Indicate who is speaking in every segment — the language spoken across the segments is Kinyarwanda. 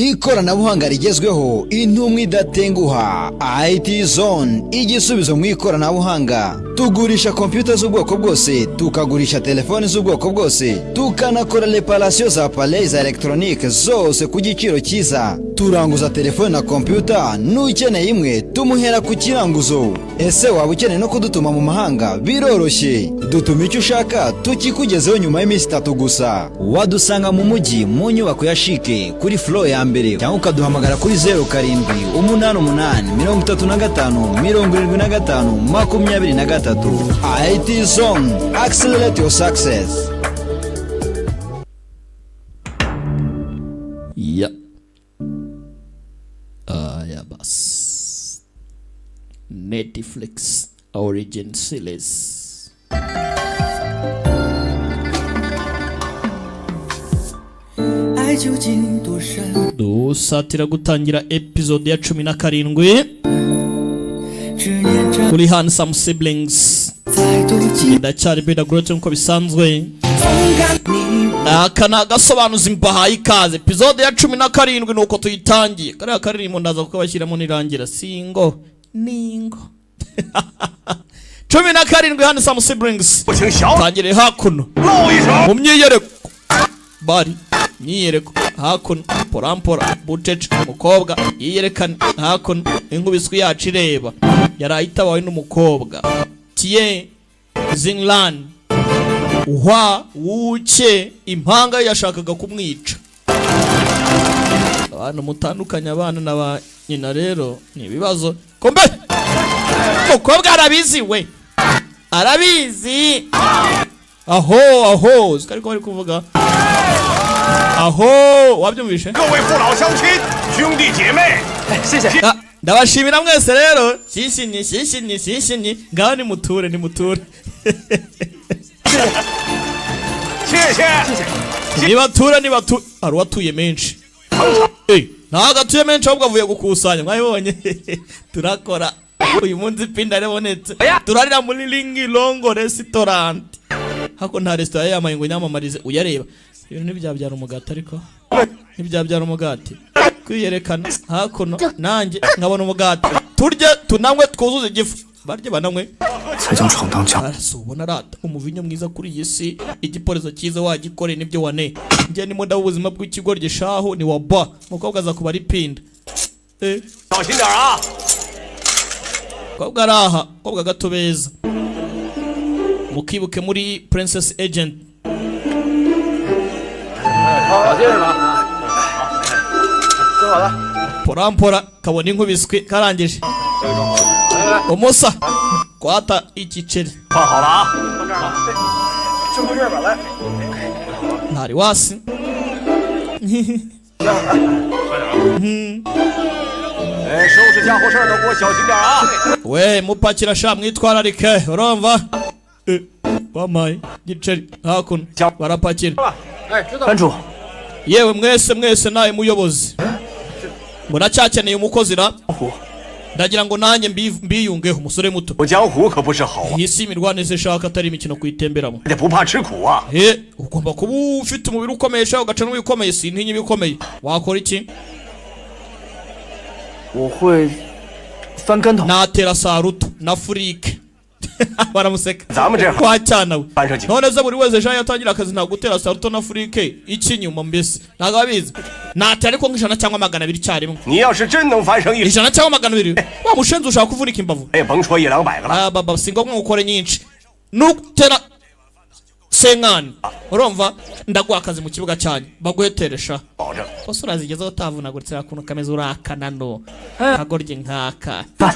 Speaker 1: Ikoranabuhanga rigezweho, intumwa idatenguha, IT Zone, igisubizo mu ikoranabuhanga. Tugurisha kompiyuta z'ubwoko bwose, tukagurisha telefoni z'ubwoko bwose, tukanakora réparation za appareils za électronique zose ku giciro cyiza. Turanguza telefoni na kompiyuta, n'ukeneye imwe tumuhera ku kiranguzo. Ese waba ukeneye no kudutuma mu mahanga? Biroroshye, dutuma icyo ushaka tukikugezeho nyuma y'iminsi 3 gusa. Wadusanga mu mujyi mu nyubako ya CHIC kuri floor ya mbere, cyangwa ukaduhamagara kuri 0788 35 75 23. IT Zone, accelerate your success.
Speaker 2: Ya. Aya basi. Netflix Origin Series.
Speaker 3: 爱究竟多深？
Speaker 2: Dusatira gutangira episode ya 17
Speaker 3: 执念着
Speaker 2: kuri Handsome Siblings.
Speaker 3: 再多几
Speaker 2: Ndacyari Beda Grote nk'uko bisanzwe.
Speaker 3: 风干你
Speaker 2: Aka ni agasobanuzi mbahaye ikaze. Episode ya 17 nuko tuyitangiye. Kariya karirimbo ndaza kukabashyiramo nirangira. Singo ningo. 17 Handsome Siblings.
Speaker 4: 我请小
Speaker 2: Tangire hakuno.
Speaker 4: 露一手。
Speaker 2: Mu myiyereko. Bari myiyereko hakuno porampora bucece umukobwa yiyerekana hakuno inkubiswi yacu ireba yaraye itabawe n'umukobwa Tie Zinglan Hwa Wuke impanga ye yashakaga kumwica. Abantu mutandukanye abana na ba nyina rero ni ibibazo. Kumbe umukobwa arabizi, we arabizi. Aho aho siko ariko bari kuvuga aho wabyumvishe.
Speaker 4: 各位父老乡亲、兄弟姐妹，
Speaker 5: 谢谢。
Speaker 2: Ah, ndabashimira mwese rero, shishinyi shishinyi shishinyi, ngaho nimuture nimuture.
Speaker 4: 谢谢。
Speaker 2: Nibatura nibature, hari uwatuye menshi. Eh, ntabwo atuye menshi ahubwo avuye gukusanya. Mwabibonye turakora uyu munsi pinda yarabonetse, turarira muri Ringi Longo Restaurant. Hako nta resitora yamaye ngo nyamamarize uyareba ibintu ntibyabyara umugati, ariko ntibyabyara umugati kwiyerekana hakuno nanjye nkabona umugati turye tunanywe twuzuze igifu, barye bananywe.
Speaker 5: 才将闯荡江
Speaker 2: Arasa ubona arata umuvinyo mwiza kuri iyi si, igiporezo cyiza wagikoreye nibyo wane. Njye nimo ndaba ubuzima bw'ikigoryi shahu ni wa ba umukobwa aza kuba ari pinda. Eh,
Speaker 4: 小心点啊！
Speaker 2: Mukobwa araha, mukobwa gato beza mukibuke muri Princess Agent.
Speaker 5: 好，接着吧。说好了。
Speaker 2: Porampora kabona inkubiswi karangije umusa kwata igiceri.
Speaker 4: 放好了啊！
Speaker 5: 这不这吧，来。
Speaker 2: Ntari wasi.
Speaker 4: 哎，收拾家伙事儿都给我小心点啊！
Speaker 2: We mupakira sha mwitwararike, urumva? Eh, bampaye igiceri hakuno barapakira.
Speaker 5: 班主，
Speaker 2: Yewe mwese mwese nawe muyobozi muracyakeneye umukozi ra, ndagira ngo nanjye mbiyungeho umusore muto.
Speaker 4: 我江湖可不是好啊，
Speaker 2: Iyi si imirwanire ishaka atari imikino kuyitemberamo.
Speaker 4: 得不怕吃苦啊！
Speaker 2: He, ugomba kuba ufite umubiri ukomeye sha ugaca n'uwikomeye, sintinya ibikomeye. Wakora iki?
Speaker 5: 我会翻跟头。
Speaker 2: Natera saruto na furike baramuseka.
Speaker 4: 咱们这行
Speaker 2: Wacyana we.
Speaker 4: 翻上几，
Speaker 2: None se buri wese ejo yatangira akazi ntabwo gutera saruto na furike ikinyuma mbese ntabwo abizi? Natera ariko nk'ijana cyangwa 200 icyarimwe.
Speaker 4: 你要是真能翻上一，
Speaker 2: 100 cyangwa 200 wa mushenzi ushaka kuvunika imbavu.
Speaker 4: 也甭说一两百个了。
Speaker 2: Ah, baba si ngombwa ngo ukore nyinshi, nutera senkani urumva ndaguha akazi mu kibuga cyanyu baguheteresha.
Speaker 4: 保证。
Speaker 2: Bose urazigezaho utavunaguritse akuntu kameze urakanano kagoryi nkaka. Ah,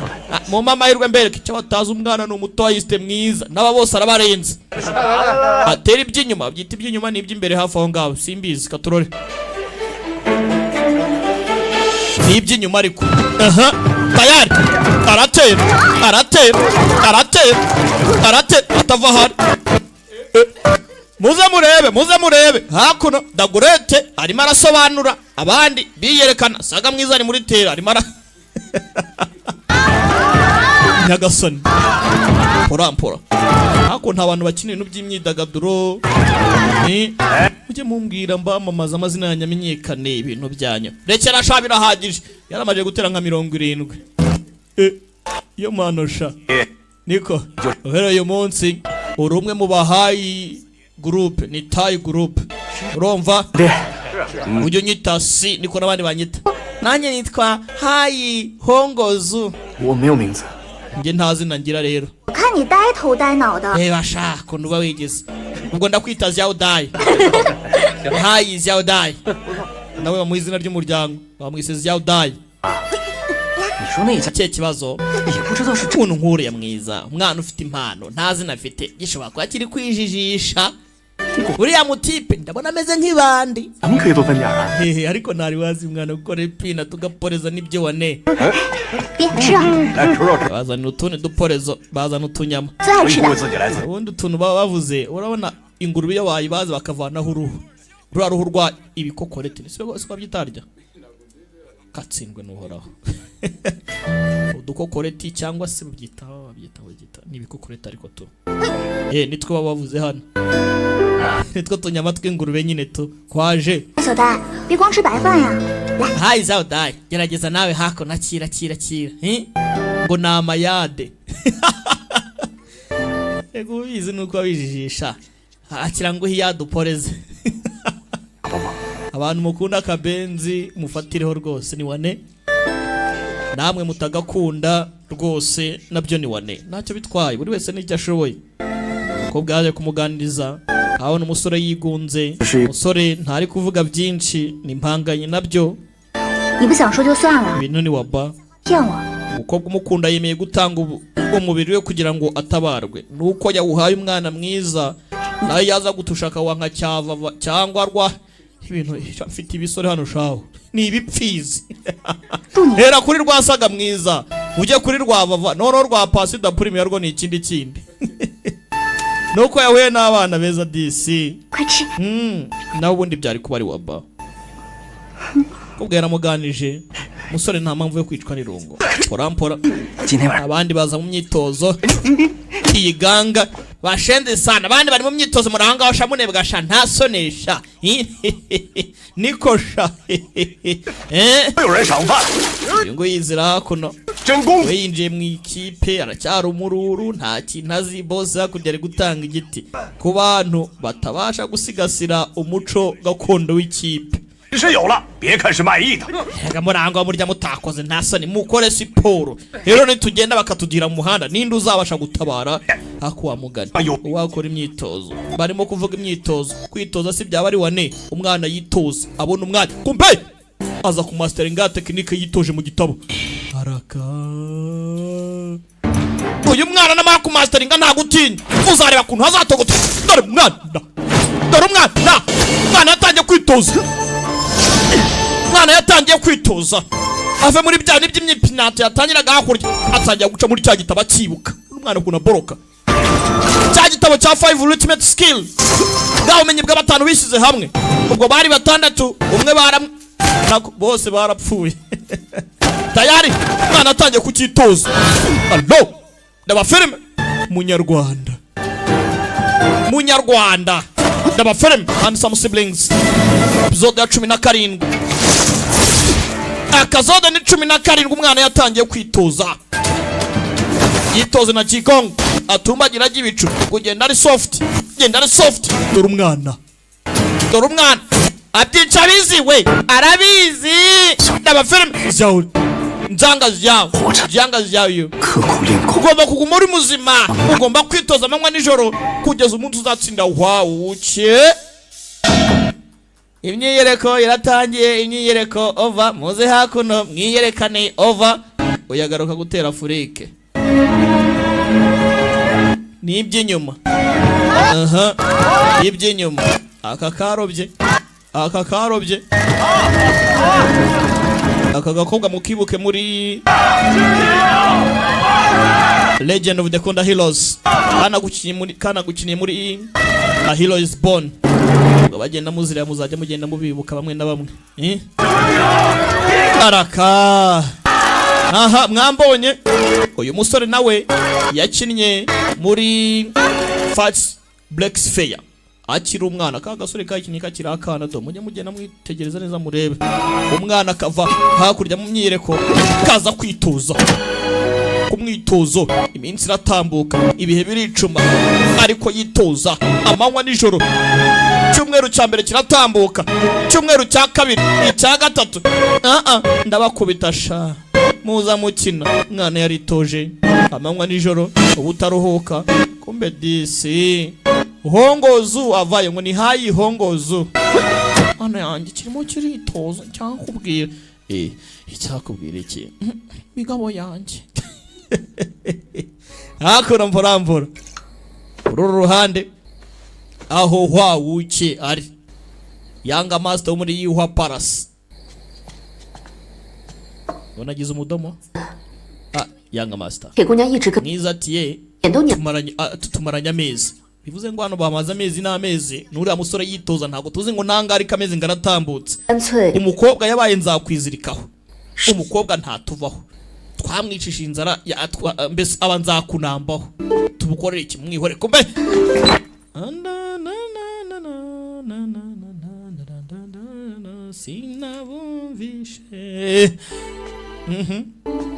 Speaker 2: mumpe amahirwe mbereke icyo batazi, umwana ni umutoyiste mwiza n'aba bose arabarenze, atera iby'inyuma byita iby'inyuma n'iby'imbere hafi aho ngaho simbizi katurore n'iby'inyuma ariko aha tayari aratera aratera aratera aratera atava ahari. Eh, muze murebe muze murebe hakuno Dagurete arimo arasobanura abandi biyerekana saga mwiza ari muri tera arimo ara Nyagasani, porampora hako nta bantu bakina ibintu by'imyidagaduro. Ni mujye mumbwira mbamamaza amazina yanyu amenyekane. Ibintu byanyu rekera sha, birahagije. Yaramaze gutera nka 70. Iyo mano sha, niko uhereye uyu munsi uri umwe mu bahayi group, ni tayi group, urumva? Ujye unyita si niko n'abandi banyita. Nanjye nitwa Hayi Hongozu.
Speaker 5: 我没有名字。
Speaker 2: Njye nta zina ngira rero.
Speaker 6: 我看你呆头呆脑的，
Speaker 2: Reba sha ukuntu uba wigize. Ubwo ndakwita Ziyawudayi, Hayi Ziyawudayi. Nawe bamuha izina ry'umuryango, bamwise Ziyawudayi.
Speaker 5: 你说那家
Speaker 2: Ikihe kibazo?
Speaker 5: 也不知道是
Speaker 2: Umuntu nk'uriya mwiza, umwana ufite impano, nta zina afite, gishobora kuba kiri kwijijisha. Uriya mutipe ndabona ameze nk'ibandi.
Speaker 5: 咱们可以多分点啊。
Speaker 2: Hehe, ariko ntari wazi mwana gukora ipina tugaporeza n'ibyo wane.
Speaker 6: 别吃啊，
Speaker 4: 来吃肉吃，
Speaker 2: Bazana utundi duporezo, bazana utunyama.
Speaker 6: 最爱吃
Speaker 4: 不
Speaker 6: 的。
Speaker 4: 会自己来自己。
Speaker 2: Ubundi utuntu baba bavuze, urabona ingurube iyo bayibaze bakavanaho uruhu, ruriya ruhu rwa ibikokorete, siko siko babyitarya, katsindwe n'Uhoraho, udukokoreti cyangwa se babyita ni ibikokoreti, ariko tu nitwo baba bavuze hano, nitwo tunyama tw'ingurube nyine tu kwaje.
Speaker 6: 小呆，别光吃白饭呀！来，
Speaker 2: Hayi zawe dayi, gerageza nawe hako nakira kira kira, eh? Ngo ni amayade. Ego, ubizi nuko abijijisha akira ngo iyaduporeze. Abantu mukunda akabenzi mufatireho rwose ni wane, namwe mutagakunda rwose nabyo ni wane, ntacyo bitwaye, buri wese n'icyo ashoboye. Ko bwaje kumuganiriza, abona umusore yigunze, umusore ntari kuvuga byinshi, ni impanganye nabyo.
Speaker 6: 你不想说就算了，
Speaker 2: Ibintu ni waba.
Speaker 6: 骗我。
Speaker 2: Umukobwa umukunda yemeye gutanga umubiri we kugira ngo atabarwe, nuko yawuhaye umwana mwiza, nawe yaza gutushaka wa nka cyavava cyangwa rwa ibintu. Mfite ibisore hano shaho ni ibipfizi. Hera kuri rwasaga mwiza, ujye kuri rwavava, noneho rwa pasida purimi yarwo ni ikindi kindi, nuko yahuye n'abana beza disi.
Speaker 6: 快吃！
Speaker 2: Nawe ubundi byari kuba ari waba kubwo yaramuganije. Umusore nta mpamvu yo kwicwa n'irungu, porampora.
Speaker 5: 今天晚上
Speaker 2: Abandi baza mu myitozo, iyi ganga bashenze sana. Abandi bari mu myitozo, muranga sha, munebwa sha, ntasonesha niko sha, eh.
Speaker 4: 有人赏饭，
Speaker 2: Uyu nguyu yizira hakuno.
Speaker 4: 真功夫。
Speaker 2: We yinjiye mu ikipe aracyari umururu, nta kintu azi. Bose hakurya ari gutanga igiti ku bantu batabasha gusigasira umuco gakondo w'ikipe.
Speaker 4: 是有了，别看是卖艺的，
Speaker 2: Erega murangwa murya mutakoze, nta soni, mukore siporo. Rero nitugenda bakatugira mu muhanda, ninde uzabasha gutabara? Ako wamugani uwakora imyitozo, barimo kuvuga imyitozo, kwitoza si byaba ari wane. Umwana yitoza abona umwanya, kumbe aza ku masteringa tekinike yitoje mu gitabo. Araka uyu mwana namara kumasteringa nta gutinya, uzareba ukuntu hazatogota. Dore umwana, dore umwana. Umwana yatangiye kwitoza, umwana yatangiye kwitoza, ave muri bya by'imyipinato yatangiraga hakurya, atangira guca muri cya gitabo, akibuka. Umwana ukuntu aboroka cya gitabo cya five ultimate skill, bwa bumenyi bw'abatanu bishyize hamwe. Ubwo bari batandatu, umwe baram nako bose barapfuye. Tayari umwana atangiye kucyitoza. Allo, ndaba filime munyarwanda, munyarwanda, ndaba filime Handsome Siblings, episode ya 17. Akazode ni 17. Umwana yatangiye kwitoza, yitoze na Qigong, atumbagira ajya ibicu, kugenda ari soft, genda ari soft. Dore umwana, dore umwana abyica abizi, we arabizi. Ndaba filime zawe nzanga zawe nzanga zawe.
Speaker 5: 刻苦练功，
Speaker 2: Ugomba kuguma uri muzima, ugomba kwitoza amanywa nijoro kugeza umunsi uzatsinda wawuke. Imyiyereko iratangiye, imyiyereko ova, muze hakuno mwiyerekane ova. Uyagaruka gutera furike ni iby'inyuma, aha iby'inyuma. Aka karobye, aka karobye, aka gakobwa mukibuke muri Legend of the Konda Heroes, kanagukiniye muri A Hero is Born. Ubwo bagenda muzira, muzajya mugenda mubibuka bamwe na bamwe, eh? Araka Aha mwambonye, uyu musore nawe yakinnye muri Fats Blacks Fair akiri umwana. Ka gasore kakinnye kakiri akana. Do mujye mugenda mwitegereza neza, murebe umwana kava hakurya mu myireko kaza kwitoza ku mwitozo. Iminsi iratambuka, ibihe biricuma, ariko yitoza amanywa nijoro. Cyumweru cya mbere kiratambuka, cyumweru cya kabiri, icya gatatu. Ah, ndabakubita sha, muza mukina. Umwana yaritoje amanywa nijoro, ubu utaruhuka. Kumbe disi hongozu avaye ngo ni hayi hongozu. Mwana yanjye kirimo kiritoza. Cyakubwira icyakubwira iki, migabo yanjye? Hakuno mvura uru ruhande aho hwawuke ari Yanga Master wo muri Yuhua Palace. Ubona agize umudomo. Ah, Yanga Master.
Speaker 7: 铁姑娘一直跟
Speaker 2: Mwiza ati ye
Speaker 7: 点都鸟
Speaker 2: tumaranye, tumaranye amezi. Bivuze ngo hano bamaze amezi n'amezi n'uriya musore yitoza. Ntabwo tuzi ngo nanga, ariko amezi ngo aratambutse.
Speaker 7: 干脆
Speaker 2: Umukobwa yabaye nzakwizirikaho, umukobwa ntatuvaho. Twamwicishije inzara mbese aba nzakunambaho. Tumukorere iki? Mwihore. Kumbe sinabumvishe.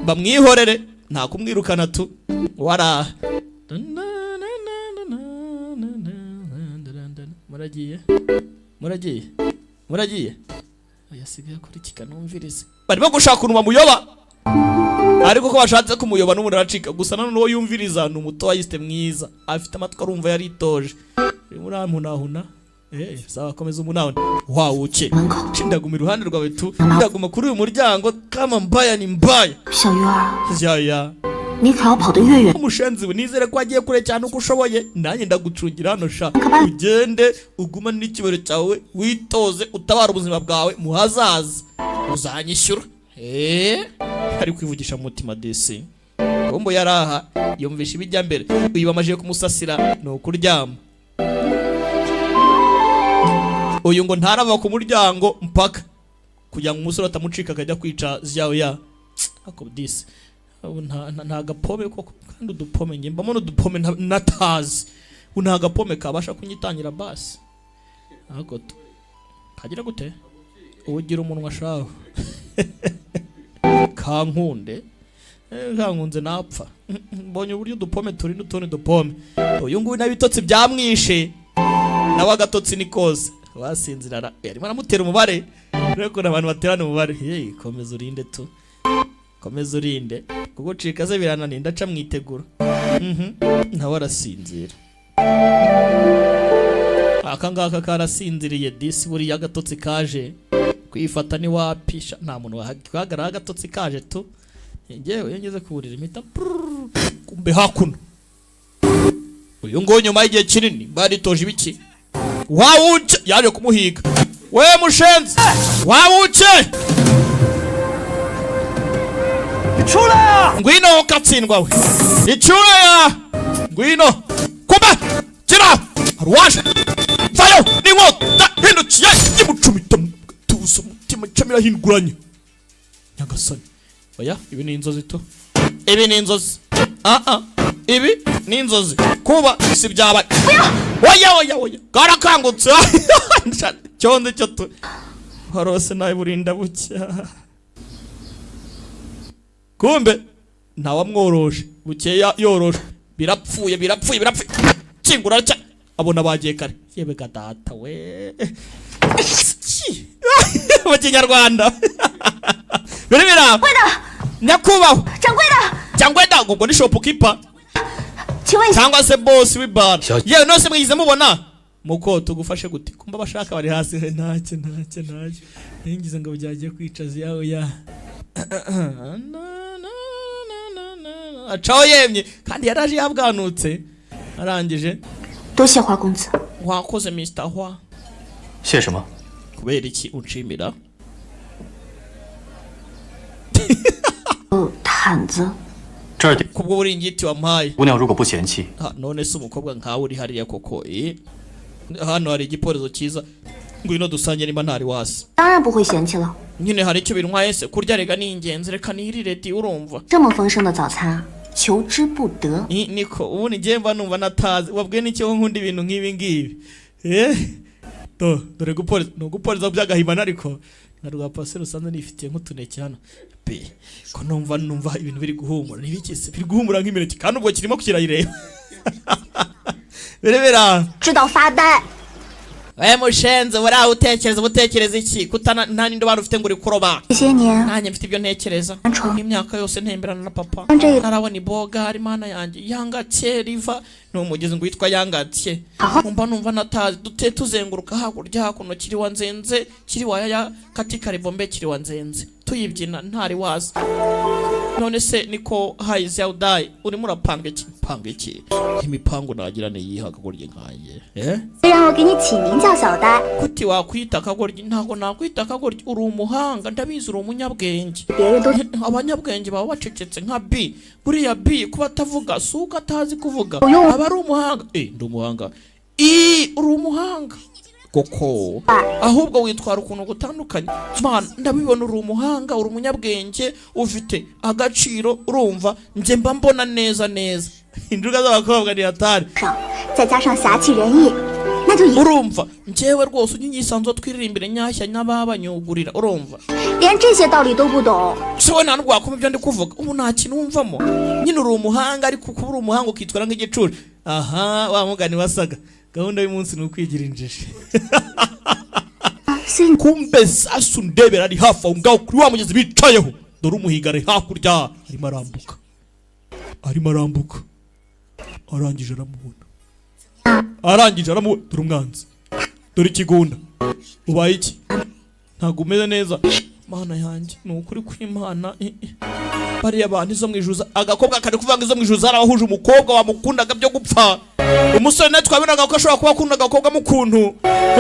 Speaker 2: Bamwihorere, nta kumwirukana tu wara. Muragiye, muragiye, muragiye. Yasigaye akora iki? Kanumvirize. Barimo gushaka ukuntu bamuyoba, ariko ko bashatse kumuyoba n'umuntu aracika. Gusa nanone uwo yumviriza ni umuto wayisite mwiza, afite amatwi arumva, yaritoje. Urimo uramunahuna. Sawa, komeza umunahune wawuke.
Speaker 7: 门口。
Speaker 2: Ndaguma iruhande rwawe tu, ndaguma kuri uyu muryango kama mbaya ni mbaya.
Speaker 7: 小鱼儿，
Speaker 2: Ya.
Speaker 7: 你可要跑得越远，
Speaker 2: Umushenzi we, nizere ko agiye kure cyane uko ushoboye. Nanjye ndagucungira hano sha. Ugende ugumane n'ikibero cyawe, witoze, utabara ubuzima bwawe mu hazaza, uzanyishyura. Ari kwivugisha mu mutima disi. Bombo yaraha yumvisha ibijya mbere. Uyu bamajije kumusasira, ni ukuryama. Uyu ngo ntarava ku muryango mpaka kugira ngo umusore atamucika akajya kwica zyawe. Ya ako disi, ubu nta gapome koko. Kandi udupome njye mbamo n'udupome natazi. Ubu nta gapome kabasha kunyitangira basi. Ariko kagira gute? Ugira umunwa shaho kankunde. Kankunze napfa. Mbonye uburyo udupome turi n'utundi dupome. Uyu nguyu n'ibitotsi byamwishe nawe, agatotsi ni kose wasinzirara. Arimo aramutera umubare. Urebe ukuntu abantu baterana umubare. Hey, komeza urinde tu, komeza urinde kugucika se birananiye. Ndaca mwitegura. Nawe arasinzira. Aka ngaka karasinziriye disi. Buriya agatotsi kaje kwifata ntiwapisha, nta muntu wahagarara agatotsi kaje tu. Njyewe iyo ngeze ku buriri mpita prrrr. Kumbe hakuno uyu nguyu nyuma y'igihe kinini baritoje ibiki, wawuce yaje kumuhiga. We mushenzi wawuce, ngwino katsindwa we, icyuraya ngwino. Kumbe kira hari uwaje vayo n'inkota hindukiye imucumita mu gatuza, umutima icamo irahinduranye. Nyagasani, oya, ibi ni inzozi tu, ibi ni inzozi. Ah ah, ibi ni inzozi, kuba si byabaye. Oya, oya, oya, karakangutse. Cyondo cyo tu warose nawe burinda bucya. Kumbe ntawamworoshe, bukeya yoroshe. Birapfuye, birapfuye, birapfuye. Kingura cya abona bagiye kare. Yewe ga data we, mu Kinyarwanda biri biraba nyakubahwa.
Speaker 6: 掌柜的，
Speaker 2: Cyangwa wenda ngo ni shopkeeper.
Speaker 6: 请问一下，
Speaker 2: Cyangwa se boss w'ibara. Yewe nose mwigize mubona muko tugufashe gute? Kumba abashaka bari hasi. Ntacyo, ntacyo, ntacyo. Ningize ngo byagiye kwicaza yawe ya acaho yemye kandi yaraje yabwanutse arangije.
Speaker 7: 多谢花公子。
Speaker 2: Wakoze, Mr Hwa.
Speaker 5: 谢什么？
Speaker 2: Kubera iki unshimira?
Speaker 7: 毯子，
Speaker 5: 这儿点
Speaker 2: Kubwo buringiti wampaye.
Speaker 5: 姑娘如果不嫌弃，
Speaker 2: Ha, none se umukobwa nkawe uri hariya koko, hano hari igiporezo cyiza, ngwino dusange niba ntari wasi.
Speaker 7: 当然不会嫌弃了。
Speaker 2: Nyine hari icyo bintwaye se? Kurya rega ni ingenzi, reka nirire di, urumva?
Speaker 7: 这么丰盛的早餐，求之不得。
Speaker 2: Niko ubundi ngiye mba numva natazi wabwiye n'icyo nkunda ibintu nk'ibi ngibi. Eh, do dore gupoliza ni ugupoliza by'agahimana, ariko na rwa paseri usanze nifitiye nk'utuneke hano be, ko numva ibintu biri guhumura. Ntibikise biri guhumura nk'imineke, kandi ubwo kirimo kirayireba birebera.
Speaker 6: 知道发呆。
Speaker 2: We mushenze, buriya utekereza utekereza iki kutana nta n'indi bana ufite ngo uri kuroba?
Speaker 6: 这些年，
Speaker 2: Nanjye mfite ibyo ntekereza.
Speaker 6: Nco.
Speaker 2: Imyaka yose ntemberana na papa,
Speaker 6: Nje-
Speaker 2: ntarabona iboga. Imana yanjye, Yangatse River ni umugezi ngo witwa Yangatse.
Speaker 6: Aho.
Speaker 2: Numva natazi dute tuzenguruka hakurya hakuno kiri nzenze kiri waya katika rivombe kiri wa nzenze tuyibyina ntari wazi. None se niko hayizi yawe urimo urapanga iki? Panga iki? Imipango nagira niyiha akagoryi nkanjye, eh?
Speaker 6: 虽然我给你起名叫小呆，
Speaker 2: Kuti wakwita akagoryi? Ntabwo nakwita akagoryi, uri umuhanga, ndabizi, uri umunyabwenge.
Speaker 6: 别人都
Speaker 2: Abanyabwenge baba bacecetse nka B. Buriya B kuba atavuga si uko atazi kuvuga,
Speaker 6: Uyu-
Speaker 2: aba ari umuhanga. Eh, ndi umuhanga. I uri umuhanga koko, ahubwo witwara ukuntu gutandukanye. Mana, ndabibona, uri umuhanga, uri umunyabwenge, ufite agaciro, urumva? Njye mba mbona neza neza injuga z'abakobwa ni hatari.
Speaker 6: 上，再加上侠气仁义，那就一
Speaker 2: Urumva njyewe rwose unyisanzwe twiririmbire nyashya n'ababanyugurira, urumva?
Speaker 6: 连这些道理都不懂。
Speaker 2: Se we nta nubwo wakoma ibyo ndi kuvuga, ubu nta kintu wumvamo. Nyine uri umuhanga, ariko kuba uri umuhanga ukitwara nk'igicucu. Aha wa mugani wasaga gahunda y'umunsi ni ukwigira injiji.
Speaker 6: 所以
Speaker 2: Kumbe sasu ndebera ari hafi aho ngaho kuri wa mugezi bicayeho. Dore umuhiga ari hakurya, arimo arambuka, arimo arambuka. Arangije aramubona, arangije aramubona. Dore umwanzi, dore ikigunda. Ubaye iki? Ntabwo umeze neza. Mana yanjye, ni ukuri kw'Imana, eh, eh. Bariya bantu izo mu ijuru, agakobwa kari kuvuga ngo izo mu ijuru zarabahuje. Umukobwa wamukundaga byo gupfa, umusore nawe twabonaga ko ashobora kuba akunda agakobwa mukuntu.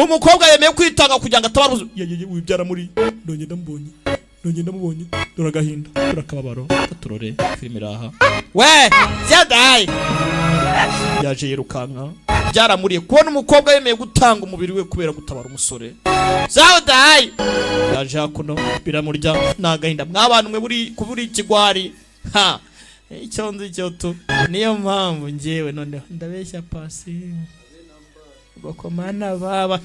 Speaker 2: Umukobwa yemeye kwitanga kugira ngo atabare ubuzima. Ye ye, wibyara muri ndongeye ndamubonye, ndongeye ndamubonye. Dore agahinda, dore akababaro. Turore filime iraha. We byadaye, yaje yirukanka, byaramuriye kubona umukobwa yemeye gutanga umubiri we kubera gutabara umusore. Zawudayi yaje hakuno, biramurya, ni agahinda. Mw'abantu mwe, buri kuburi ikigwari ha, icyo nzi cyo tu niyo mpamvu njyewe noneho ndabeshya pasi bakomana baba.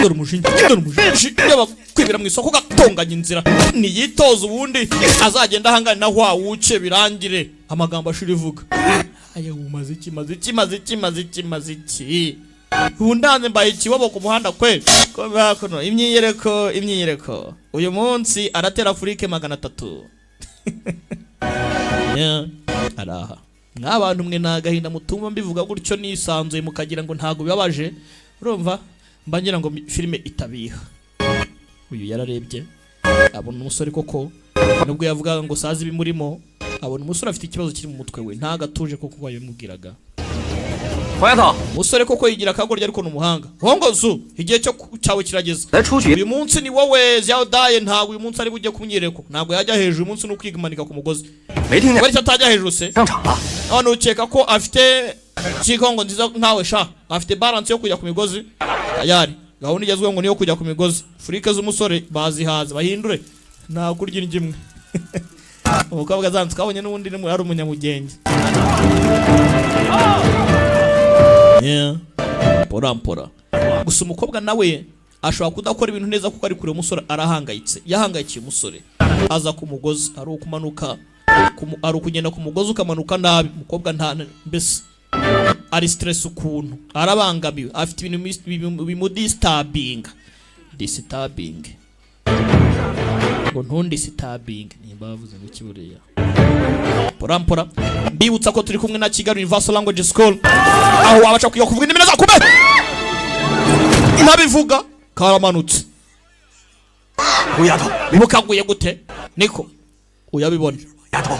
Speaker 2: Dore umujinya, dore umujinya. Kwibira mu isoko gatonganya inzira, niyitoza ubundi azagenda ahangana na wa wuce birangire. Amagambo ashira ivuga aya. Umaze iki? Maze iki? Maze iki? Maze iki? Maze iki? Ubu ndanze mbaye ikibobo ku muhanda kweli. Ko bakuno imyiyereko, imyiyereko uyu munsi aratera Afurike 300. Yeah, araha. Mw'abantu mwe, ni agahinda mutumva mbivuga gutyo nisanzuye mukagira ngo ntabwo bibabaje. Urumva mba ngira ngo filime itabiha. Uyu yararebye abona umusore koko, nubwo yavugaga ngo sazi ibimurimo, abona umusore afite ikibazo kiri mu mutwe we, ntago atuje koko yabimubwiraga.
Speaker 4: 黄丫头，
Speaker 2: Umusore koko yigira akagoryi, ariko ni umuhanga. Hongozu, igihe cyo cyawe kirageze.
Speaker 4: 来出去
Speaker 2: Uyu munsi ni wowe Ziyaudaye. Ntabwo uyu munsi ari bujye kumyereko, ntabwo yajya hejuru. Uyu munsi ni ukwimanika ku mugozi.
Speaker 4: 没听见
Speaker 2: Kubera icyo atajya hejuru se?
Speaker 4: 上场了。
Speaker 2: None ukeka ko afite kikongo nziza nkawe sha? Afite balance yo kujya ku migozi tayari. Gahunda igezweho ngo niyo kujya ku migozi. Furike z'umusore bazihaze bahindure, nta kurya indyo imwe. Umukobwa azanze twabonye n'ubundi ni ari umunyamugenge. Yeah. Mpora mpora gusa umukobwa nawe ashobora kudakora ibintu neza kuko ari kure. Umusore arahangayitse, yahangayikiye umusore. Aza ku mugozi, ari ukumanuka ari ukugenda ku mugozi ukamanuka nabi. Umukobwa nta mbese ari stress ukuntu, arabangamiwe, afite ibintu bimudisturbinga. Disturbing ngo ntundisturbing, nimba bavuze ngo iki buriya? Mpora mpora mbibutsa ko turi kumwe na Kigali Universal Language School, aho wabasha kwiga kuvuga indimi neza. Kumbe ntabivuga karamanutse.
Speaker 4: 胡丫头，
Speaker 2: Mukaguye gute? Niko uyabibona?
Speaker 4: 丫头，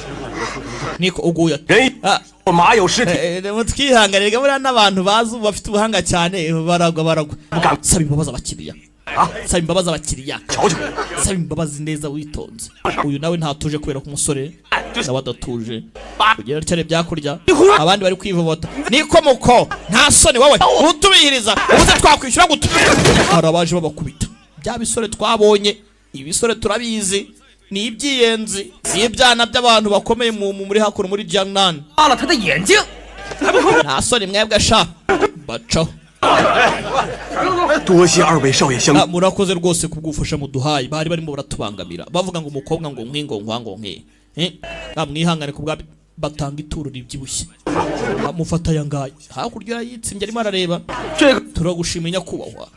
Speaker 2: Niko uguye?
Speaker 4: 人
Speaker 2: Ah.
Speaker 4: 马有尸体，
Speaker 2: Mutwihanganire, buriya n'abantu bazi bafite ubuhanga cyane baragwa, baragwa. Saba imbabazi abakiriya. Saba imbabazi abakiriya.
Speaker 4: 瞧瞧，
Speaker 2: Saba imbabazi neza witonze. Uyu nawe ntatuje kubera ko umusore nawe adatuje kugera cyane byakurya, abandi bari kwivovota. Niko muko, nta soni wowe utubihiriza ubuze, twakwishyura gute? Hari abaje babakubita bya bisore twabonye. Ibisore turabizi, ni ibyiyenzi, ni ibyana by'abantu bakomeye muri hakuno muri Jiangnan.
Speaker 5: 扒了他的眼睛，
Speaker 2: Nta soni mwebwe sha, bacaho.
Speaker 4: 多谢二位少爷相
Speaker 2: Ah, murakoze rwose kubw'ubufasha muduhaye. Bari barimo baratubangamira, bavuga ngo umukobwa ngo nkwi, ngo nkwa, ngo nkwi. Eh, ah, mwihangane kubwa batanga ituro ribyibushye. Ah, mufata aya ngaya. Hakurya yitsimbye arimo arareba. Turagushimiye nyakubahwa.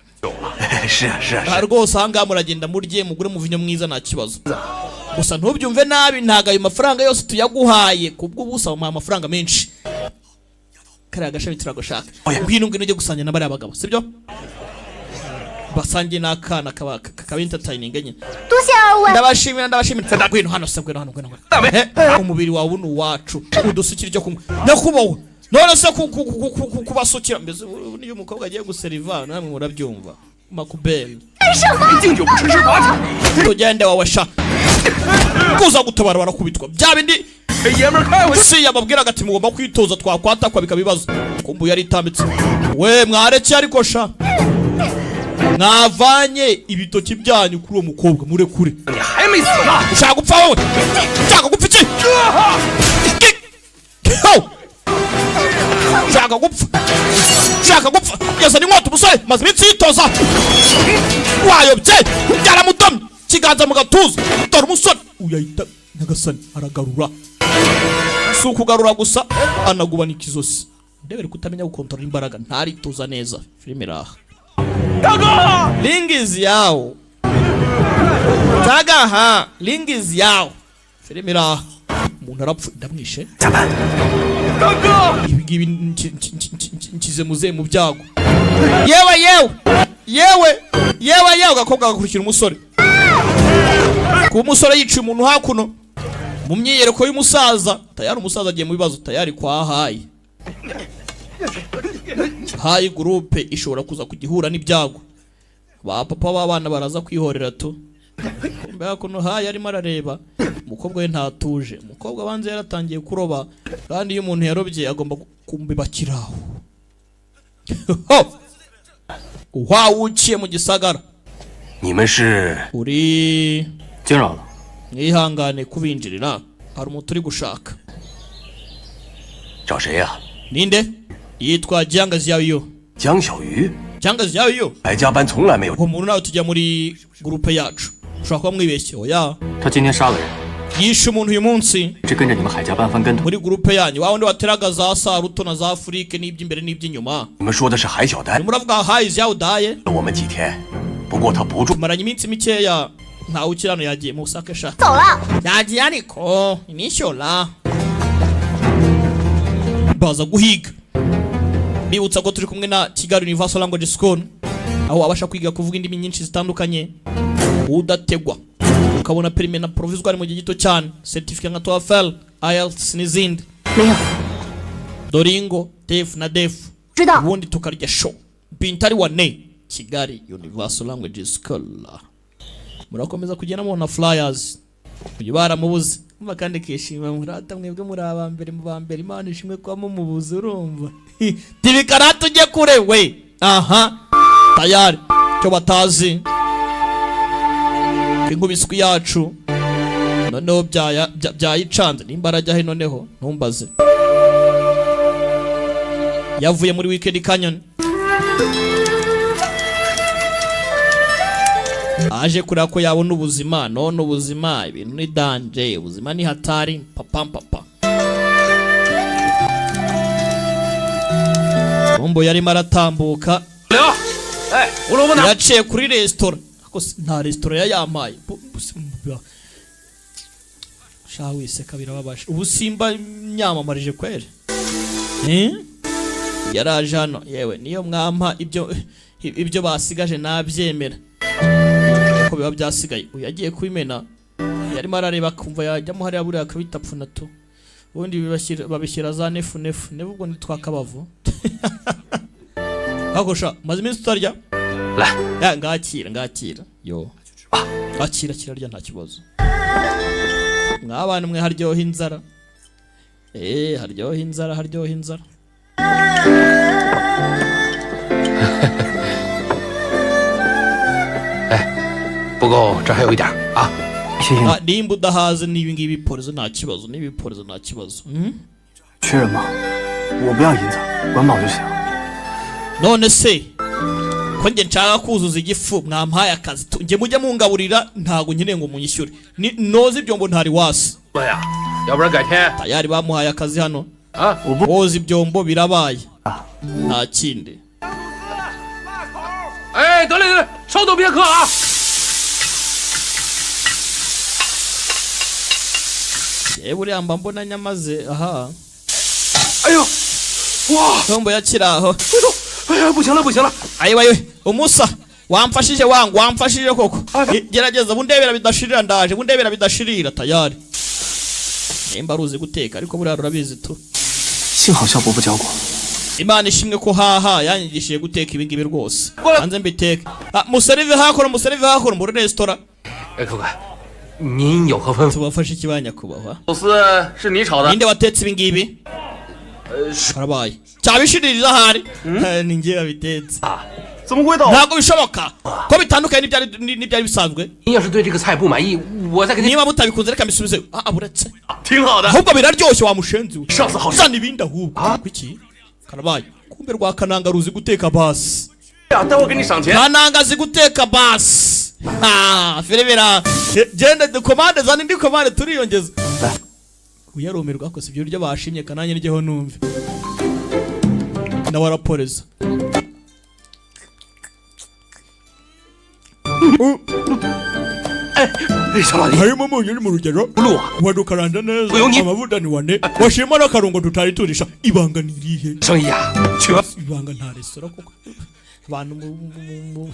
Speaker 4: 是啊是啊。
Speaker 2: Ah, rwose ahangaha muragenda murye, mugure muvinyo mwiza, nta kibazo. Gusa ntubyumve nabi, ntabwo ayo mafaranga yose tuyaguhaye kubw'ubusa. Bamuha amafaranga menshi. Kariya gashami turagushaka. Ngwino, ngwino ujye gusangira na bariya bagabo, sibyo? Basangiye n'akana kaba kaba entertaining nyine.
Speaker 6: 多谢二位。
Speaker 2: Ndabashimira, ndabashimira. Ngwino hano se, ngwino hano, ngwino, ngwino. Eh, umubiri wawe ni uwacu. Udusukira icyo kunywa nyakubahwa. None se kubasukira mbese ubu niyo umukobwa agiye guseriva, namwe murabyumva makubeli.
Speaker 5: 敬酒不吃吃罚酒。
Speaker 2: Tugende wawe sha. Kuza gutabara barakubitwa bya bindi.
Speaker 5: 给爷们儿开回去。
Speaker 2: Si yababwiraga ati mugomba kwitoza, twakwatakwa bikaba ibibazo. Kumbu yari itambitse we, mwareke ariko sha, mwavanye ibitoki byanyu kuri uwo mukobwa, murekure.
Speaker 5: 你还没死呢！
Speaker 2: Ushaka gupfa wowe? Ushaka gupfa iki? Ho! Ushaka gupfa? Ushaka gupfa? Yazana inkota umusore, maze iminsi yitoza. Wayobye, byaramudomye, ikiganza mu gatuza. Dore umusore uyahita, nyagasani, aragarura. Si ukugarura gusa, anagubanika izosi. Ndebere kutamenya gukontorora imbaraga, ntaritoza neza. Filime iraha. Lingizi yawo tagaha, lingizi yawo. Filime iraha, umuntu arapfa, ndamwishe. Ibi ngibi nshyize muzehe mu byago. Yewe, yewe, yewe, yewe, yewe! Agakobwa gakurikira umusore. Kuba umusore yiciye umuntu hakuno mu myiyereko y'umusaza, tayari umusaza agiye mu bibazo. Tayari kwa hayi hayi groupe ishobora kuza kugihura n'ibyago. Ba papa b'abana baraza kwihorera tu. Kumbe hakuno hayi arimo arareba umukobwa we ntatuje. Umukobwa abanza yaratangiye kuroba, kandi iyo umuntu yarobye agomba kumbe bakiraho. Ho! Wawuciye mu gisagara.
Speaker 4: 你们是
Speaker 2: Uri
Speaker 5: 惊扰了，
Speaker 2: mwihangane kubinjirira, hari umuntu uri gushaka.
Speaker 4: 找谁呀？
Speaker 2: Ninde? Yitwa Jiang Xiaoyu.
Speaker 4: 江小鱼，
Speaker 2: Jiang Xiaoyu.
Speaker 4: 白家班从来没有。
Speaker 2: Uwo muntu nawe tujya muri groupe yacu, ushobora kuba mwibeshye. Oya.
Speaker 5: 他今天杀了人，
Speaker 2: Yishe umuntu uyu munsi.
Speaker 5: 这跟着你们海家班翻跟头。
Speaker 2: Muri groupe yanyu, wa wundi wateraga za saruto na za afurike n'iby'imbere n'iby'inyuma.
Speaker 4: 你们说的是海小丹，
Speaker 2: Muravuga hayi Xiao Daye.
Speaker 4: 我们几天，不过他不住。
Speaker 2: Tumaranye iminsi mikeya, ntawe ukirano, yagiye mu busake sha.
Speaker 6: 走了。
Speaker 2: Yagiye ariko inishyura baza guhiga. Bibutsa ko turi kumwe na Kigali Universal Language School, aho wabasha kwiga kuvuga indimi nyinshi zitandukanye udategwa, ukabona permis na provisoire mu gihe gito cyane, certificate nka TOEFL, IELTS n'izindi.
Speaker 7: 没有，
Speaker 2: Duolingo, TEF na DEF.
Speaker 6: 知道。
Speaker 2: Ubundi tukarya show bintari wane. Kigali Universal Language School, murakomeza kugenda mubona flyers. Uyu baramubuze umva kandi kishima, murata mwebwe muri aba mbere mu ba mbere. Imana ishimwe kuba mumubuze. Urumva tibikarata ujye kure we. Aha tayari cyo batazi inkubiswi yacu noneho byayicanze. Nimba arajya he noneho ntumbaze. Yavuye muri Weekend Canyon aje kureba ko yabona ubuzima. None ubuzima, ibintu ni danger, ubuzima ni hatari papa papa. Bombo yarimo aratambuka.
Speaker 5: 刘，哎，胡萝卜呢？
Speaker 2: Yaciye kuri resitora ariko nta resitora yayampaye. Sha wiseka birababaje. Ubu simba nyamamarije kweri. Eh? Yaraje hano, yewe niyo mwampa ibyo basigaje nabyemera ko biba byasigaye. Uyu yagiye kubimena, yarimo arareba akumva yajyamo hariya buriya akabitapfuna tu. Ubundi babishyira za nefu nefu nefu, ubwo ni twakabavu. Ariko sha maze iminsi tutarya.
Speaker 5: 来，
Speaker 2: Ya, ngakira, ngakira yo, akira kirarya nta kibazo. Mwabana mwe, haryoha inzara, eh, haryoha inzara, haryoha inzara.
Speaker 5: 不不够，这还有一点啊。谢谢你。
Speaker 2: Ah, nimba udahaze n'ibi ngibi porezo nta kibazo, n'ibi porezo nta kibazo.
Speaker 8: 缺人吗？我不要银子，管饱就行。
Speaker 2: None se ko njye nshaka kuzuza igifu, mwampaye akazi njye mujye mungaburira, ntabwo nkeneye ngo munyishyure. Ni noza ibyombo ntari wasi.
Speaker 5: 对呀，要不然改天
Speaker 2: Tayari bamuhaye akazi hano.
Speaker 5: 啊，
Speaker 2: Woza ibyombo birabaye, nta kindi.
Speaker 5: 哎，得嘞得嘞，稍等片刻啊。
Speaker 2: Yewe buriya mba mbona nyamaze aha.
Speaker 5: 哎呦，哇，
Speaker 2: Tombo yakiri aho.
Speaker 5: 哎呀，不行了不行了，
Speaker 2: Ayiwe ayiwe, umusa wamfashije wangu, wamfashije koko. Gerageza bundebera bidashirira, ndaje bundebera bidashirira. Tayari nimba aruzi guteka, ariko buriya rurabizi tu.
Speaker 8: 幸好肖伯伯教过。
Speaker 2: Imana ishimwe ko haha yanyigishije guteka ibi ngibi rwose. Hanze mbiteke. Ah, muserive hakuno, muserive hakuno muri resitora.
Speaker 5: 哎，客官，您有何吩咐？
Speaker 2: Tubafashe iki ba nyakubahwa?
Speaker 5: 寿司是你炒的？
Speaker 2: Ninde watetse ibi ngibi? Karabaye cyabishiririza ahari. Eh, ni njye wabitetse.
Speaker 4: 怎么会倒？
Speaker 2: Ntabwo bishoboka ko bitandukanye n'ibyari bisanzwe.
Speaker 5: 您要是对这个菜不满意，我再给您。
Speaker 2: Niba mutabikunze reka mbisubize. Ah, buretse.
Speaker 4: 挺好的。
Speaker 2: Ahubwo biraryoshye wa mushenzi we.
Speaker 4: 上次好吃。
Speaker 2: Zana ibindi ahubwo. Kuki karabaye? Kumbe rwa Kananga ruzi guteka basi.
Speaker 4: 呀，待会儿给你赏钱。
Speaker 2: Kananga azi guteka basi. Ha, firebera. Genda dukomande, zana indi komande turiyongeza. Uyarumirwa ko si ibyo biryo bashimye, kananye niryeho numve. Nawe araporeza.
Speaker 5: 哎，小老弟，
Speaker 2: Harimo umunyu uri mu rugero.
Speaker 5: 路啊，
Speaker 2: Wadukaranda neza.
Speaker 5: Uyu ngi-
Speaker 2: Amavuta ni wane. Washima n'akarungo tutari turisha. Ibanga ni irihe?
Speaker 5: 生意啊，全
Speaker 2: Ibanga nta resitora koko. Abantu mu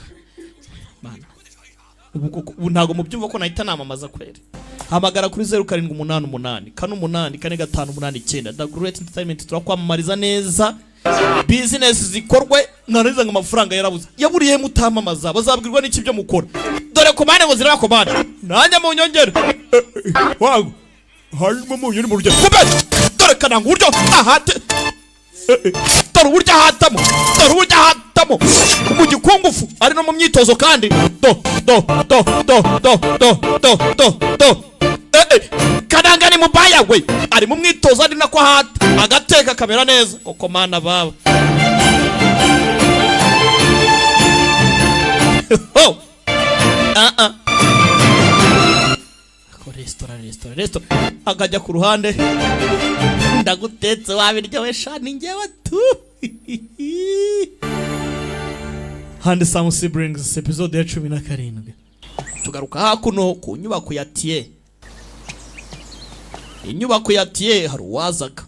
Speaker 2: Mana. Ubu koko ubu ntabwo mubyumva ko nahita namamaza kweri. Hamagara kuri 0788 484589, The Great Entertainment, turakwamamariza neza, business zikorwe. Mwarangiza ngo amafaranga yarabuze, yaburiye mutamamaza, bazabwirwa n'iki ibyo mukora? Dore komande ngo ziraba komande, nanjye mu nyongere. Wangu harimo umunyu uri mu rugero. Kumbe dore Kananga uburyo ahate. Dore uburyo ahatamo, dore uburyo ahatamo mu gikungufu, ari no mu myitozo kandi. Do do do do do do do do do. Kananga ni mubaya we, ari mu mwitozo ari nako ahata, agateka kamera neza koko. Mana baba. Oh. Ah ah. Ako resitora, resitora, resitora, akajya ku ruhande, ndagutetse wabiryowe sha, ni njyewe tu. Handsome Siblings episode ya 17. Tugaruka hakuno ku nyubako ya Tie. Inyubako ya Tie, hari uwazaga,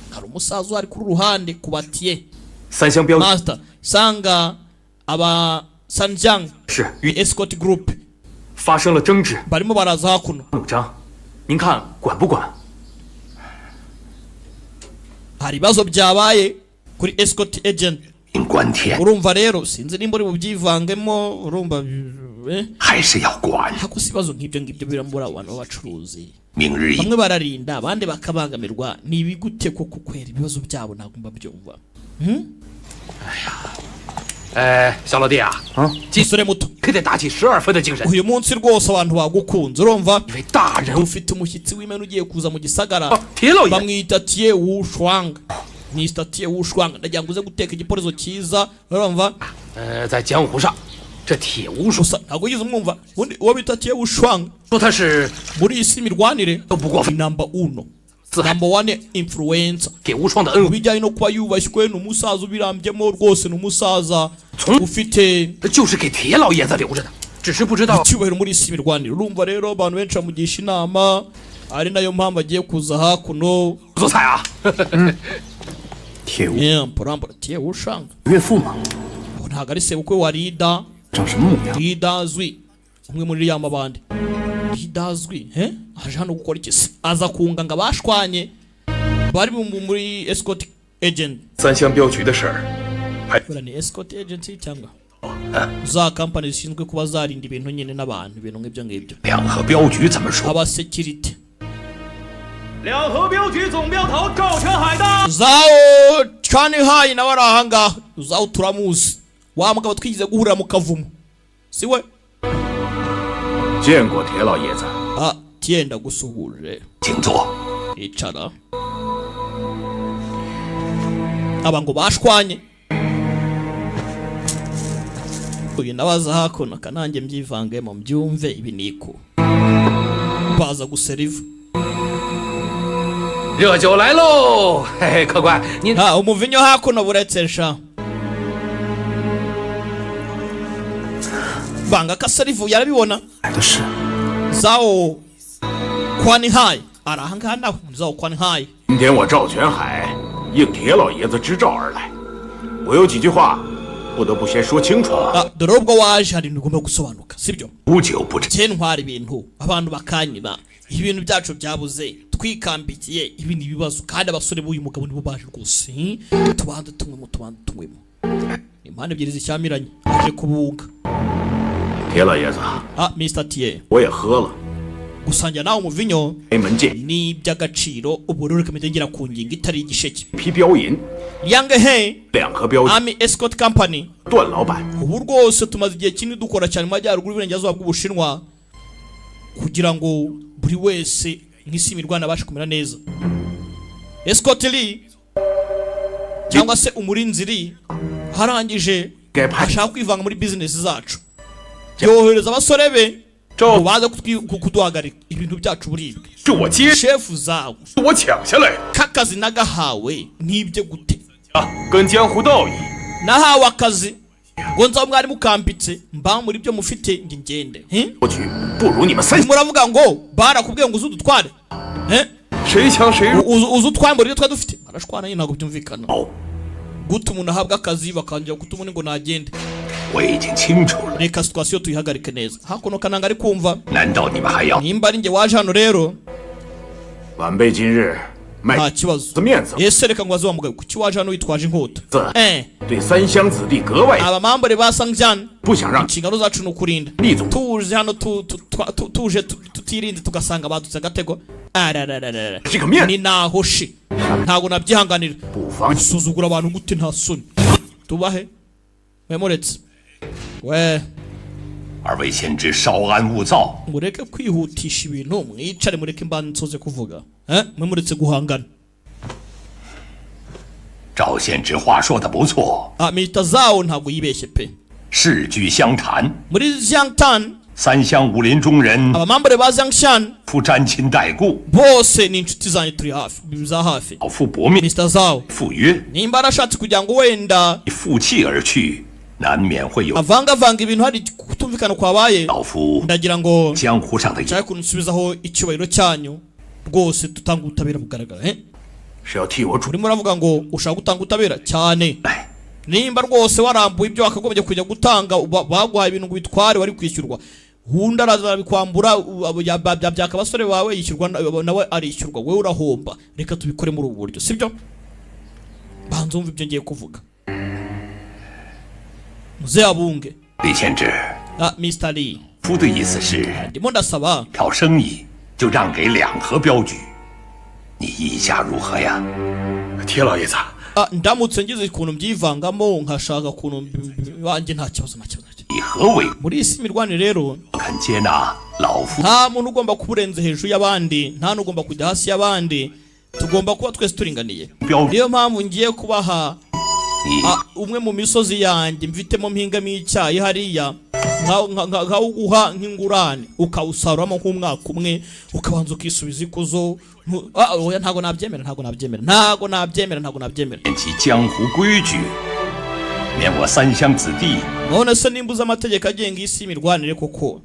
Speaker 2: hari umusaza uhari kuri ruhande ku batie.
Speaker 4: 三湘标
Speaker 2: Master sanga aba Sanjang
Speaker 4: 是与
Speaker 2: Escort Group
Speaker 4: 发生了争执，
Speaker 2: barimo baraza hakuno.
Speaker 4: 主张，您看管不管？
Speaker 2: Hari ibibazo byabaye kuri escort agent.
Speaker 5: 关天
Speaker 2: Urumva rero sinzi nimba uri bubyivangemo, urumva eh?
Speaker 5: 还是要管。
Speaker 2: Hako si ibibazo nk'ibyo ngibyo birambura abantu b'abacuruzi.
Speaker 5: 明日一
Speaker 2: Bamwe bararinda abandi bakabangamirwa, ni ibigute koko kwera? Ibibazo byabo ntabwo mbabyumva.
Speaker 5: 哎，小老弟啊，
Speaker 2: Musore muto,
Speaker 5: 可得打起12分的精神。
Speaker 2: uyu munsi rwose abantu bagukunze, urumva?
Speaker 5: 一位大人物，
Speaker 2: Ufite umushyitsi w'imena ugiye kuza mu gisagara.
Speaker 5: 铁老爷，
Speaker 2: Bamwita Tie Wushwang, ni Tie Wushwang. Ndagira ngo uze guteka igiporezo cyiza, urumva?
Speaker 5: 在江湖上，这铁无双，
Speaker 2: Gusa ntabwo wigeze umwumva ubundi uwo bita Tie Wushwang.
Speaker 5: 说他是
Speaker 2: Muri iyi si imirwanire
Speaker 5: 都不过分。
Speaker 2: ni number uno,
Speaker 5: 四海
Speaker 2: number one influencer.
Speaker 5: 铁无双的恩
Speaker 2: Mu bijyanye no kuba yubashywe, ni umusaza ubirambyemo rwose, ni umusaza ufite
Speaker 5: 就是给铁老爷子留着的，只是不知道
Speaker 2: icyubahiro muri iyi si imirwanire. Urumva rero abantu benshi bamugisha inama, ari nayo mpamvu agiye kuza hakuno.
Speaker 5: 做菜啊。
Speaker 8: 铁无
Speaker 2: Yeah, mpora Tie Wushwang.
Speaker 8: 岳父吗？
Speaker 2: Ubu ntabwo ari sebukwe wa Rida.
Speaker 8: 长什么模样？
Speaker 2: Rida azwi umwe muri ya mabandi. Rida azwi he aje hano gukora iki se? Aza kunga ngo abashwanye bari muri escort agent.
Speaker 4: 三湘镖局的事儿，
Speaker 2: Buriya ni escort agency cyangwa za company zishinzwe kuba zarinda ibintu nyine n'abantu, ibintu nk'ibyo ngibyo.
Speaker 5: 两河镖局怎么说？
Speaker 2: Aba security.
Speaker 4: 两河镖局总镖头赵成海到。
Speaker 2: Zao Chani Hai nawe ari ahangaha. Zao turamuzi, wa mugabo twigize guhurira mu kavumo, si we?
Speaker 9: 见过铁老爷子。
Speaker 2: Ah, Tiye, ndagusuhuje.
Speaker 9: 请坐。
Speaker 2: Icara. Aba ngo bashwanye, uyu nabaza hakuno kanange mbyivangemo mbyumve ibi niko baza guseriva.
Speaker 5: 热酒来喽！嘿嘿，客官，您
Speaker 2: Ha, umuvinyo hakuno buretse sha banga kaserivu yarabibona.
Speaker 8: 来的是
Speaker 2: Zao Kwani Hai ari ahangaha nawe Zao Kwani Hai.
Speaker 9: 今天我赵全海应铁老爷子之召而来，我有几句话不得不先说清楚。
Speaker 2: Ah, dore ubwo waje hari ibintu ugomba gusobanuka, sibyo?
Speaker 9: 无酒不成。
Speaker 2: Kera ntwara ibintu abantu bakanyiba, ibintu byacu byabuze twikambikiye, ibi ni ibibazo kandi abasore b'uyu mugabo nibo baje rwose. Tubanze tunywemo, tubanze tunywemo. Ni impande ebyiri zishyamiranye, aje kubunga.
Speaker 9: 铁老爷子，
Speaker 2: Ah, Mr. Tie,
Speaker 9: 我也喝了，
Speaker 2: gusangira nawe umuvinyo
Speaker 9: 开门见
Speaker 2: ni iby'agaciro. Ubu rero reka mpite ngera ku ngingo itari igisheke.
Speaker 9: 一批标银，
Speaker 2: Yang He
Speaker 9: 两盒标
Speaker 2: Army Escort Company,
Speaker 9: 段老板
Speaker 2: ubu rwose tumaze igihe kinini dukora cyane mu majyaruguru y'uburengerazuba bw'Ubushinwa kugira ngo buri wese nk'isi imirwana abashe kumera neza. Escort Lee cyangwa se umurinzi Lee harangije
Speaker 9: 该派
Speaker 2: ashaka kwivanga muri business zacu, yohereza abasore be ngo baze kuduhagarika ibintu byacu buribwe.
Speaker 9: 是我接，
Speaker 2: Shefu zawe
Speaker 9: 是我抢下来的
Speaker 2: k'akazi nagahawe nk'ibyo gute?
Speaker 9: 啊，跟江湖道义
Speaker 2: Nahawe akazi ngo nzabe mwari mukambitse mba muri byo mufite nge ngende.
Speaker 9: 我取不如你们三
Speaker 2: Muravuga ngo barakubwiye ngo uze udutware. Eh?
Speaker 9: 谁强谁弱。
Speaker 2: Uze utwambure ibyo twari dufite. Barashwana nyine, ntabwo byumvikana
Speaker 9: 好，
Speaker 2: gute umuntu ahabwa akazi bakongera gutuma undi ngo nagende.
Speaker 10: 我已经清楚了，
Speaker 2: Reka situation tuyihagarike neza. Hakuno kananga ari kumva.
Speaker 10: 难道你们还要
Speaker 2: Nimba ari njye waje hano rero,
Speaker 9: 晚辈今日卖
Speaker 2: nta kibazo.
Speaker 9: 子面子，
Speaker 2: Ese reka ngo wa mugabo, kuki waje hano witwaje inkota?
Speaker 9: 子
Speaker 2: Eh,
Speaker 9: 对三湘子弟格外
Speaker 2: abamambure ba Sangjan,
Speaker 9: 不想让
Speaker 2: inshingano zacu ni ukurinda.
Speaker 9: 厉总
Speaker 2: Tuje hano tuje tutirinze tugasanga badutse agatego. Ararararara.
Speaker 9: 这个面
Speaker 2: Ni naho shi ntabwo nabyihanganira.
Speaker 9: 不妨
Speaker 2: Gusuzugura abantu gute? Nta soni. Tubahe wemuretse we.
Speaker 10: 二位先知稍安勿躁？
Speaker 2: Mureke kwihutisha ibintu, mwicare mureke mbanze nsoze kuvuga. Eh, mwe muretse guhangana.
Speaker 10: 赵先知话说的不错，
Speaker 2: Ah, mita zawo ntabwo yibeshye pe.
Speaker 10: 事俱相谈，
Speaker 2: Muri Jiangtan,
Speaker 10: 三湘武林中人
Speaker 2: abamambure ba Jiangshan
Speaker 10: 夫沾亲带故，
Speaker 2: bose ni inshuti zanjye, turi hafi za hafi.
Speaker 10: 老夫薄命
Speaker 2: Mr Zao
Speaker 10: 赴约，
Speaker 2: nimba arashatse kugira ngo wenda
Speaker 10: 负气而去，难免会有
Speaker 2: avangavanga ibintu, hari kutumvikana kwabaye,
Speaker 10: 老夫
Speaker 2: ndagira ngo
Speaker 10: 江湖上的
Speaker 2: nshake ukuntu nsubizaho icyubahiro cyanyu rwose, tutanga ubutabera bugaragara. Eh?
Speaker 9: 是要替我主
Speaker 2: Urimo uravuga ngo ushaka gutanga ubutabera cyane.
Speaker 10: 来。
Speaker 2: Nimba rwose warambuye ibyo wakagombye kujya gutanga, baguhaye ibintu ngo bitware, wari kwishyurwa, undi araza arabikwambura, byaka abasore bawe, yishyurwa nawe arishyurwa, wowe urahomba. Reka tubikore muri ubu buryo, sibyo? Banza wumve ibyo ngiye kuvuga, muzeyabunge.
Speaker 10: 李先知，
Speaker 2: Ah, Mr. Lee,
Speaker 10: 夫的意思是，
Speaker 2: ndimo ndasaba
Speaker 10: 条生意就让给两河镖局，你意下如何呀？
Speaker 9: 铁老爷子，
Speaker 2: Ah, ndamutse ngize ukuntu mbyivangamo nkashaka ukuntu banjye, nta kibazo, nta kibazo, nta kibazo.
Speaker 10: 以何为
Speaker 2: Muri iyi si imirwanire rero,
Speaker 10: 肯接纳老夫
Speaker 2: nta muntu ugomba kuba urenze hejuru y'abandi, nta n'ugomba kujya hasi y'abandi, tugomba kuba twese turinganiye.
Speaker 10: 标
Speaker 2: Niyo mpamvu ngiye kubaha
Speaker 10: 你
Speaker 2: ah, umwe mu misozi yanjye mfitemo mpingamo icyayi hariya, nkawuguha nk'ingurane ukawusaruramo nk'umwaka umwe, ukabanza ukisubiza ikuzo. Ah, oya, ntabwo nabyemera, ntabwo nabyemera, ntabwo nabyemera, ntabwo nabyemera.
Speaker 10: 念及江湖规矩，免我三湘子弟
Speaker 2: None se nimba uzi amategeko agenga isi y'imirwanire koko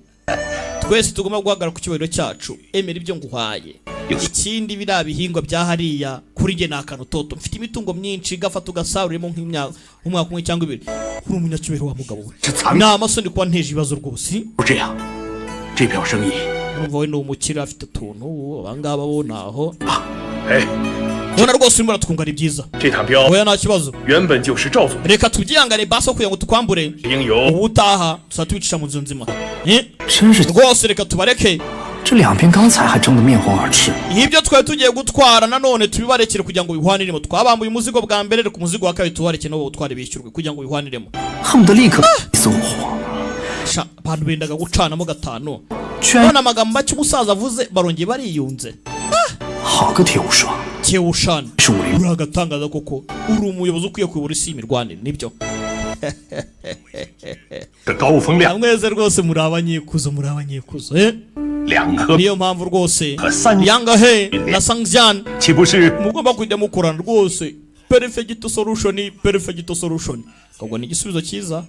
Speaker 2: twese tugomba guhagarara ku cyubahiro cyacu, emera ibyo nguhaye. Ikindi, biriya bihingwa bya hariya kuri njye ni akantu toto, mfite imitungo myinshi, gafata ugasaruremo nk'imyaka umwaka umwe cyangwa ibiri. Uri umunyacyubahiro wa mugabo we,
Speaker 9: 这咱
Speaker 2: ni amasoni kuba nteje ibibazo rwose.
Speaker 9: 不这样，这票生意，
Speaker 2: Urumva we ni umukire afite utuntu, abangaba bo naho.
Speaker 9: 哎，
Speaker 2: Ubona rwose urimo uratwunga, ari byiza.
Speaker 9: 这趟镖
Speaker 2: Oya, nta kibazo.
Speaker 9: 原本就是赵总
Speaker 2: Reka tubyihangane basi kugira ngo tukwambure.
Speaker 9: 应由
Speaker 2: Ubutaha tuzaba tubicisha mu nzu nzima. Eh?
Speaker 8: 真是
Speaker 2: Rwose reka tubareke.
Speaker 8: 这两边刚才还争得面红耳赤，
Speaker 2: Ibyo twari tugiye gutwara nanone tubibarekere kugira ngo bihwaniremo. Twabambuye umuzigo bwa mbere, reka umuzigo wa kabiri tubareke nabo bawutware bishyurwe kugira ngo bihwaniremo.
Speaker 8: 恨不得立刻死我活。
Speaker 2: Sha, abantu bendaga gucanamo gatanu.
Speaker 8: 居然
Speaker 2: None amagambo make umusaza avuze, barongeye bariyunze.
Speaker 8: 好个铁无双！
Speaker 2: Kewushani,
Speaker 8: 是武林
Speaker 2: uri agatangaza koko, uri umuyobozi ukwiye kuyobora isi y'imirwanire, nibyo.
Speaker 10: 这高风亮
Speaker 2: Mwese rwose muri abanyikuzo, muri abanyikuzo, eh?
Speaker 10: 两颗
Speaker 2: Niyo mpamvu rwose
Speaker 10: 和三
Speaker 2: Yangahe na Sangjian
Speaker 10: 岂不是
Speaker 2: mugomba kujya mukorana rwose. Perfect solution, perfect solution, ubwo ni igisubizo cyiza.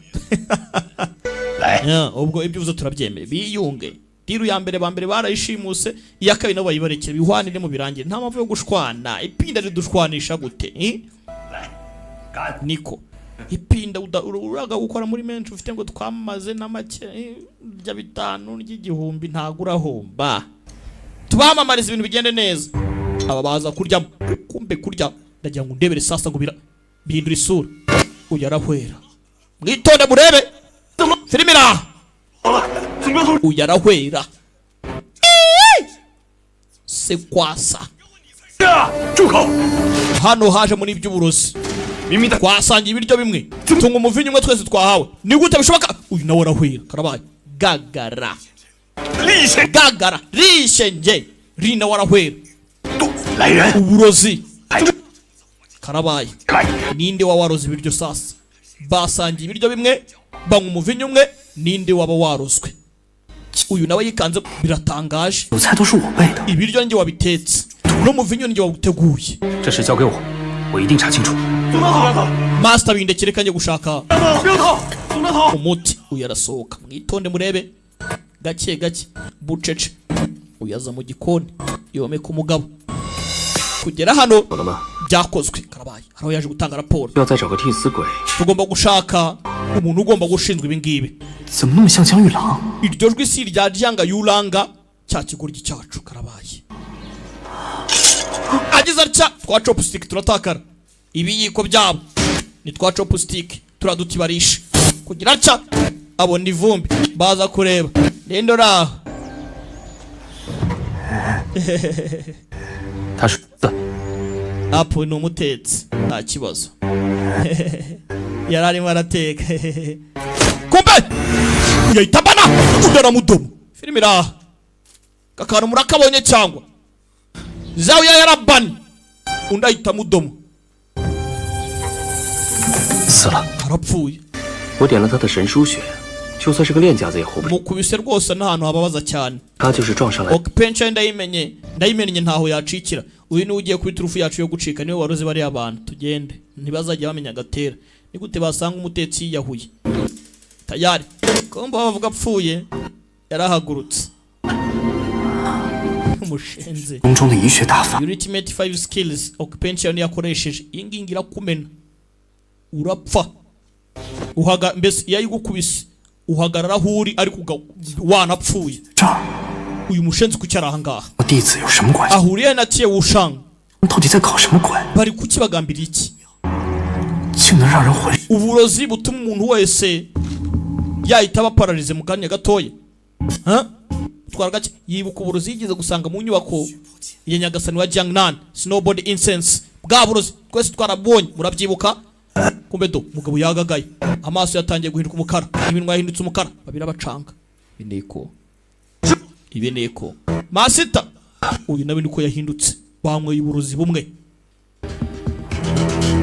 Speaker 10: 来？
Speaker 2: Yeah, ubwo ibyo uvuze turabyemeye, biyunge. Deal ya mbere ba mbere barayishimuse, iya kabiri nabo bayibarekere, bihwanire mu birangire, nta mpamvu yo gushwana. Ipinda ridushwanisha gute, eh?
Speaker 10: 干！
Speaker 2: Niko ipinda uraga gukora muri menshi ufite ngo twamaze na make, eh, rya bitanu ry'igihumbi, ntago urahomba. Tubamamariza ibintu bigende neza. Aba baza kuryamo, kumbe kurya ndagira ngo ndebere sasa ngo bira bihindura isura. Uyu arahwera, mwitonde murebe filime iraha. Uyu arahwera sekwasa.
Speaker 10: 住口！
Speaker 2: Hano haje muri iby'uburozi, twasangiye ibiryo bimwe, tunga umuvinyu umwe twese twahawe, ni gute bishoboka? Uyu nawe arahwera, karabaye. Gagara.
Speaker 10: 厉显
Speaker 2: Gagara rishenge ri nawe arahwera.
Speaker 10: 来人，
Speaker 2: Uburozi.
Speaker 10: 来
Speaker 2: Karabaye.
Speaker 10: 来！
Speaker 2: Ninde waba waroze ibiryo sasa? Basangiye ibiryo bimwe, banywa umuvinyu umwe, ninde waba warozwe? Uyu nawe yikanze, biratangaje.
Speaker 8: 酒菜都是我备的，
Speaker 2: Ibiryo njye wabitetse, n'umuvinyu njye wawuteguye.
Speaker 8: 这事交给我，我一定查清楚。
Speaker 2: Master, bindekere kanjye gushaka umuti. Uyu arasohoka, mwitonde murebe gake gake bucece. Uyu aza mu gikoni, yomeka umugabo kugera hano.
Speaker 5: 好了吗？
Speaker 2: Byakozwe, karabaye. Hari aho yaje gutanga raporo.
Speaker 5: 要再找个替死鬼。
Speaker 2: Tugomba gushaka umuntu ugomba gushinzwa ibi ngibi.
Speaker 8: 怎么那么像江玉郎？
Speaker 2: Iryo jwi si irya Ryanga Yuranga, cya kigoryi cyacu? Karabaye. Agize atya, twa chopstick turatakara, ibiyiko byabo ni twa chopstick turadutibarisha. Kugira atya abona ivumbi, baza kureba ninde uri aho.
Speaker 5: 他是的，
Speaker 2: Apo ni umutetsi, nta kibazo, yari arimo arateka. Kumbe yahita abana undi aramudomo. Filime iraha, akantu murakabonye cyangwa zawe yarabani, undi ahita amudomo.
Speaker 5: 死了。
Speaker 2: Arapfuye.
Speaker 5: 我点了他的神书穴，就算是个练家子也活不成。
Speaker 2: Mukubise rwose n'ahantu hababaza cyane.
Speaker 5: 他就是撞上来
Speaker 2: Okipenca ndayimenye, ndayimenye, ntaho yacikira. Uyu niwe ugiye kuba iturufu yacu yo gucika, niwe waroze bariya bantu. Tugende, ntibazajya bamenya agatera. Ni gute basanga umutetsi yiyahuye? Tayari kumva bavuga apfuye, yarahagurutse umushenzi.
Speaker 8: 宫中的医学大法，
Speaker 2: Ultimate 5 skills Okipenca niyo yakoresheje. Iyi ngiyi irakumena urapfa, uhaga mbese iyo ayigukubise uhagarara aho uri ariko wanapfuye.
Speaker 8: 这儿
Speaker 2: Uyu mushenzi kuki ari ahangaha?
Speaker 8: 和弟子有什么关系？
Speaker 2: Ahuriye na Tie Wushang?
Speaker 8: 到底在搞什么鬼？
Speaker 2: Bari kukibagambira iki?
Speaker 8: 竟能让人浑
Speaker 2: Uburozi butuma umuntu wese yahita aba pararize mu kanya gatoya. Ha? Twara gake, yibuka uburozi yigeze gusanga mu nyubako ya nyagasani wa Jiangnan, snowboard incense, bwa burozi twese twarabonye, murabyibuka. Kumbe do mugabo yagagaye, amaso yatangiye guhinduka umukara, iminwa yahindutse umukara, babira bacanga ibineko ibineko. Masita uyu nawe niko yahindutse, banyweye uburozi bumwe.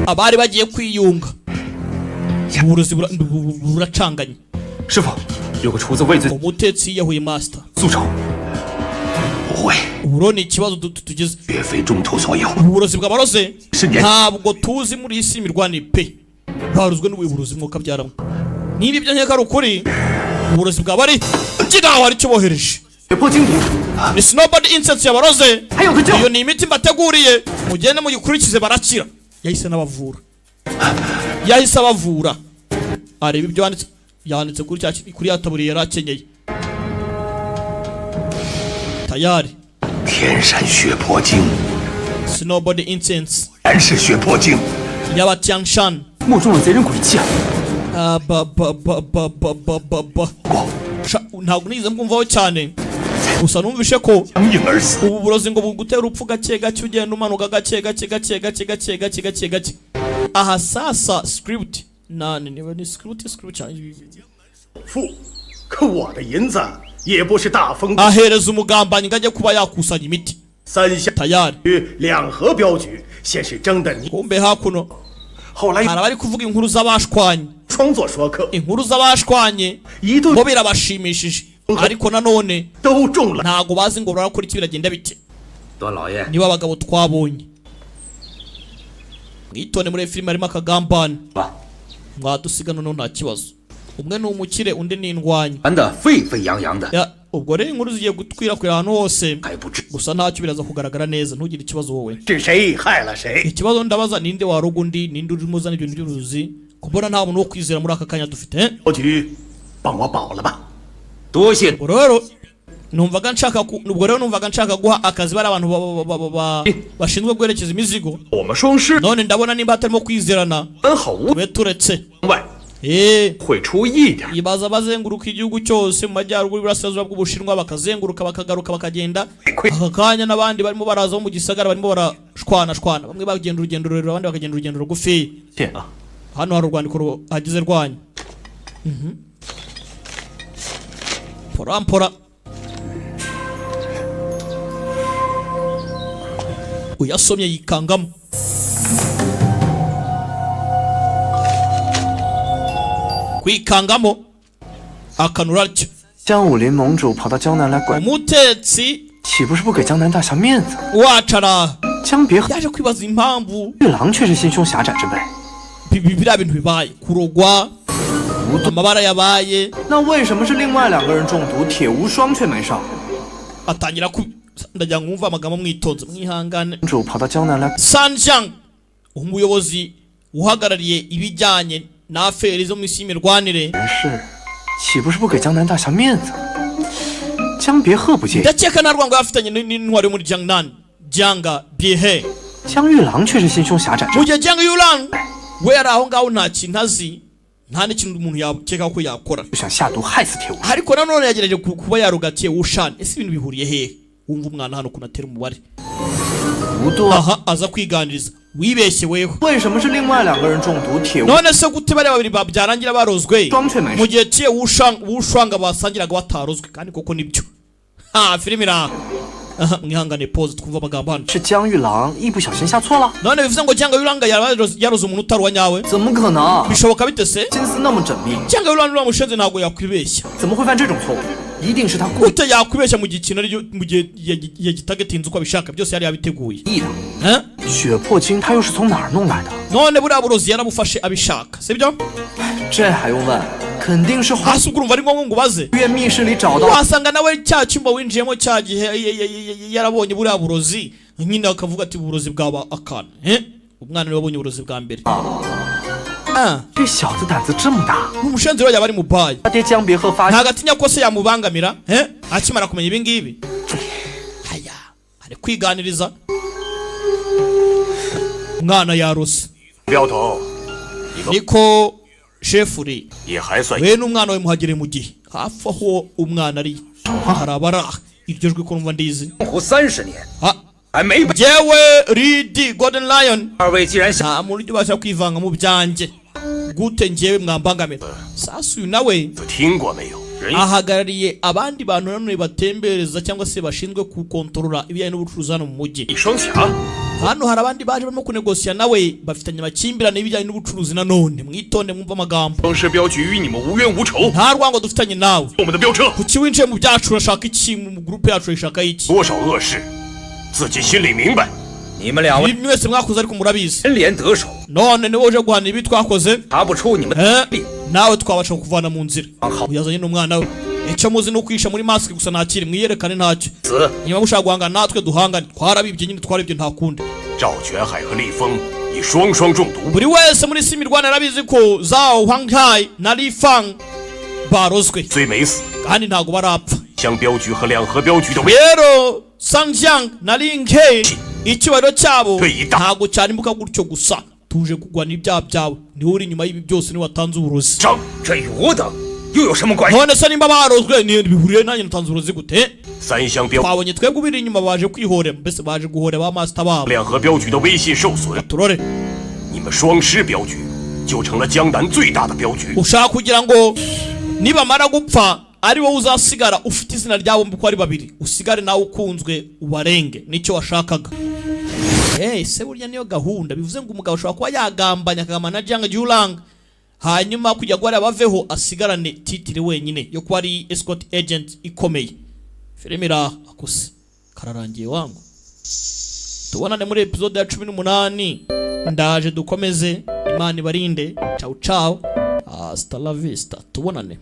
Speaker 2: Abari bagiye kwiyunga, uburozi buracanganye.
Speaker 8: 师傅，有个厨子畏罪
Speaker 2: Umutetsi yiyahuye, master.
Speaker 8: 宿手，
Speaker 10: 不会，
Speaker 2: Uburo ni ikibazo tugize.
Speaker 10: 岳飞中途所有。
Speaker 2: Uburozi bw'abaroze
Speaker 10: Sinjye-
Speaker 2: ntabwo tuzi muri iyi si imirwanire pe, baruzwe n'ubuyobozi mwuka byaramwe. Niba ibyo nkeka ari ukuri, uburozi bwaba ari kinaho hari icyo bohereje.
Speaker 8: 血破金毒，
Speaker 2: Ni snowboard incense yabaroze.
Speaker 8: 还有个叫
Speaker 2: Iyo ni imiti mbateguriye, mugende muyikurikize, barakira. Yahise n'abavura, yahise abavura. Areba ibyo yanditse, yanditse kuri cya kuri ya taburiye yari akenyeye tayari.
Speaker 10: 天山血泊经，
Speaker 2: Snowboard incense
Speaker 10: 然是血泊经。
Speaker 2: y'aba Tianshan.
Speaker 8: 莫中了贼人诡计啊！
Speaker 2: Ah, ba ba ba ba ba ba ba ba. Sha, ntabwo nigeze mbwumvaho cyane, gusa numvishe ko
Speaker 10: 相应而死。
Speaker 2: ubu burozi ngo bugutera urupfu gake gake, ugenda umanuka gake gake gake gake gake gake gake gake. Aha sasa script nani, niba ni script, script cyane.
Speaker 9: 富，可我的银子
Speaker 11: 也不是大风
Speaker 2: Ahereza umugambanyi ngo ajye kuba yakusanya imiti.
Speaker 11: 三相
Speaker 2: Tayari.
Speaker 11: 两河镖局先是争的你，
Speaker 2: Kumbe hakuno
Speaker 11: 后来
Speaker 2: hari abari kuvuga inkuru z'abashwanye.
Speaker 11: 装作说客，
Speaker 2: Inkuru z'abashwanye
Speaker 11: 一顿
Speaker 2: bo birabashimishije, ariko nanone
Speaker 11: 都中了。
Speaker 2: ntago bazi ngo barakora iki, biragenda bite.
Speaker 5: 段老爷，
Speaker 2: Niba abagabo twabonye, mwitone muri iyi filime harimo akagambane.
Speaker 5: 吧，
Speaker 2: Mwadusiga noneho nta kibazo. Umwe ni umukire, undi ni indwanyi.
Speaker 5: 传的沸沸扬扬的，
Speaker 2: Ya, ubwo rero inkuru zigiye gukwirakwira ahantu hose.
Speaker 5: 还不知
Speaker 2: Gusa ntacyo, biraza kugaragara neza, ntugire ikibazo wowe.
Speaker 11: 是谁害了谁？
Speaker 2: Ikibazo ndabaza, ninde waroga undi? Ninde urimo uzana ibintu by'uruzi? Kubona nta muntu wo kwizera muri aka kanya dufite, eh?
Speaker 11: 镖局，帮我保了吧。
Speaker 5: 多谢
Speaker 2: Ubwo rero numvaga nshaka guha akazi bari abantu bashinzwe guherekeza imizigo.
Speaker 4: 我们双师
Speaker 2: None ndabona nimba hatarimo kwizerana,
Speaker 4: 完好无
Speaker 2: tube turetse.
Speaker 4: 外， 会出一点
Speaker 2: Ibaza bazenguruka igihugu cyose mu majyaruguru y'uburasirazuba bw'Ubushinwa, bakazenguruka, bakagaruka, bakagenda. Aka kanya n'abandi barimo baraza bo mu gisagara barimo barashwana shwana, bamwe bagenda urugendo rurerure, abandi bakagenda urugendo rugufi.
Speaker 4: 见啊。
Speaker 2: Hano hari urwandiko ruhagize rwanyu. Pora mpora uyasomye yikangamo. Kwikangamo akanura atyo.
Speaker 8: 江武林盟主跑到江南来管，
Speaker 2: Umutetsi
Speaker 8: 岂不是不给江南大侠面子？
Speaker 2: wacu araha.
Speaker 8: 江别和
Speaker 2: Yaje kwibaza impamvu
Speaker 8: 玉郎却是心胸狭窄之辈，
Speaker 2: biriya bintu bibaye, kurogwa, amabara yabaye.
Speaker 8: 那为什么是另外两个人中毒，铁无双却没上？
Speaker 2: Atangira ku ndagira ngo mwumve amagambo mwitonze, mwihangane.
Speaker 8: 盟主跑到江南来，
Speaker 2: Sanjang, umuyobozi uhagarariye ibijyanye na affaires zo mu isi y'imirwanire.
Speaker 8: 人事，岂不是不给江南大侠面子？江别鹤不介意，
Speaker 2: Ndakeka nta rwango yafitanye n'intwari yo muri Jiangnan, Jianga Biehe.
Speaker 8: 江玉郎却是心胸狭窄之
Speaker 2: Mu gihe Jiang Yulang we yari aho ngaho, nta kintu azi, nta n'ikintu umuntu yakeka ko yakora.
Speaker 8: 就想下毒害死铁无双。
Speaker 2: Ariko nanone yagerageje kuba yarugatiye Wushan. Ese ibintu bihuriye hehe? Wumva umwana hano ukuntu atera umubare.
Speaker 8: 无毒，
Speaker 2: Aha aza kwiganiriza, wibeshye weho.
Speaker 8: 为什么是另外两个人中毒，铁无
Speaker 2: None se gute bariya babiri byarangira barozwe,
Speaker 8: 双却没
Speaker 2: mu
Speaker 8: 事？
Speaker 2: gihe tiye Wushanga basangiraga batarozwe? Kandi koko nibyo. Ha, filime iraha. Aha, mwihangane, pause, twumva amagambo hano.
Speaker 8: 是江玉郎一不小心下错了？
Speaker 2: None bivuze ngo Jiang Yuranga yaroze umuntu utari uwa nyawe?
Speaker 8: 怎么可能？
Speaker 2: Bishoboka bite se?
Speaker 8: 心思那么缜密，
Speaker 2: Jiang Yuranga uriya mushenzi ntabwo yakwibeshya.
Speaker 8: 怎么会犯这种错误？一定是他故
Speaker 2: Gute yakwibeshya mu gihe ikintu aricyo, mu gihe yagitagatinze uko abishaka, byose yari yabiteguye?
Speaker 8: 意的。
Speaker 2: Eh?
Speaker 8: 血魄精他又是从哪儿弄来的？
Speaker 2: None buriya burozi yarabufashe abishaka, sibyo?
Speaker 8: 这还用问？肯定是华
Speaker 2: Hasi ubwo urumva ari ngombwa ngo ubaze?
Speaker 8: 院密室里找到
Speaker 2: Wasanga nawe cya cyumba winjiyemo cya gihe yarabonye buriya burozi nyine, akavuga ati uburozi bwaba akana, eh? Umwana niwe wabonye uburozi bwa mbere. Ah,
Speaker 8: 这小子胆子这么大，
Speaker 2: umushenzi rero yaba ari mubayi.
Speaker 8: 他爹江别鹤发现
Speaker 2: Ntabwo atinya ko se yamubangamira, eh? Akimara kumenya ibi ngibi, aya ari kwiganiriza, umwana yarose.
Speaker 9: 镖头
Speaker 2: Niko shefuri,
Speaker 9: 也还算
Speaker 2: we n'umwana we muhagere mu gihe. Hafi aho umwana ari hari abari aha. Iryo jwi ko numva ndizi?
Speaker 5: 江湖30年，
Speaker 2: Ah,
Speaker 5: 还没被
Speaker 2: Jewe Ridi Golden Lion,
Speaker 5: 二位既然想
Speaker 2: nta muntu ujya ubasha kwivanga mu byanjye. Gute njyewe mwambangamira? Sasa uyu nawe
Speaker 9: 听过没有？人
Speaker 2: ahagarariye abandi bantu nanone batembereza cyangwa se bashinzwe gukontorora ibijyanye n'ubucuruzi hano mu mujyi.
Speaker 4: 一双侠，
Speaker 2: Hano hari abandi baje barimo kunegosiya nawe, bafitanye amakimbirane y'ibijyanye n'ubucuruzi. Nanone mwitonde mwumve amagambo.
Speaker 4: 双狮镖局与你们无冤无仇，
Speaker 2: Nta rwango dufitanye nawe.
Speaker 4: 我们的飙车
Speaker 2: Kuki winjiye mu byacu? Urashaka iki mu groupe yacu? Urashaka iki?
Speaker 9: 多少恶事，自己心里明白。
Speaker 5: 你们两位
Speaker 2: Ibi mwese mwakoze ariko murabizi.
Speaker 5: 连连得手，
Speaker 2: None niwe uje guhana ibi twakoze?
Speaker 5: 查不出你们
Speaker 2: Eh?
Speaker 5: 的力，
Speaker 2: Nawe twabasha kukuvana mu nzira. Yazanye n'umwana we. Icyo muzi ni ukwisha muri mask gusa, ntakiri mwiyerekane ntacyo.
Speaker 5: 死
Speaker 2: Niba mushaka guhangana natwe, duhangane. Twarabibye nyine, twaribye, nta kundi.
Speaker 9: 赵全海和厉风已双双中毒，
Speaker 2: Buri wese muri simirwana arabizi ko Zhao Huanghai na Li Fang barozwe,
Speaker 9: 虽没死，
Speaker 2: kandi ntago barapfa.
Speaker 9: 将镖局和两河镖局的威
Speaker 2: Rero Sanjiang na Lin Ke, icyubahiro cyabo
Speaker 9: Tuyita.
Speaker 2: ntago cyarimbuka gutyo gusa. Tuje kugwana ibyaha byawe, niwe uri inyuma y'ibi byose, niwe watanze uburozi.
Speaker 9: 张。
Speaker 5: 这与我等又有什么关系？
Speaker 2: None se nimba barozwe ni bihuriye nanjye natanze uburozi gute?
Speaker 9: 三湘镖
Speaker 2: Twabonye twebwe ubiri inyuma, baje kwihorera, mbese baje guhorera ba master babo.
Speaker 9: 两河镖局的威信受损，
Speaker 2: Turore.
Speaker 9: 你们双狮镖局就成了江南最大的镖局。
Speaker 2: Ushaka kugira ngo nibamara gupfa Ari wowe uzasigara ufite izina ryabo bombi uko ari babiri, usigare nawe ukunzwe, ubarenge. Nicyo washakaga. Hey, se burya niyo gahunda. Bivuze ngo umugabo ashobora kuba yagambanya, akagamana na Jiang Julang, hanyuma kugira ngo bariya baveho, asigarane title wenyine yo kuba ari escort agent ikomeye. Filime iraha akuse kararangiye wangu. Tubonane muri episode ya 18. Ndaje dukomeze. Imana ibarinde. Ciao ciao, hasta la vista, tubonane.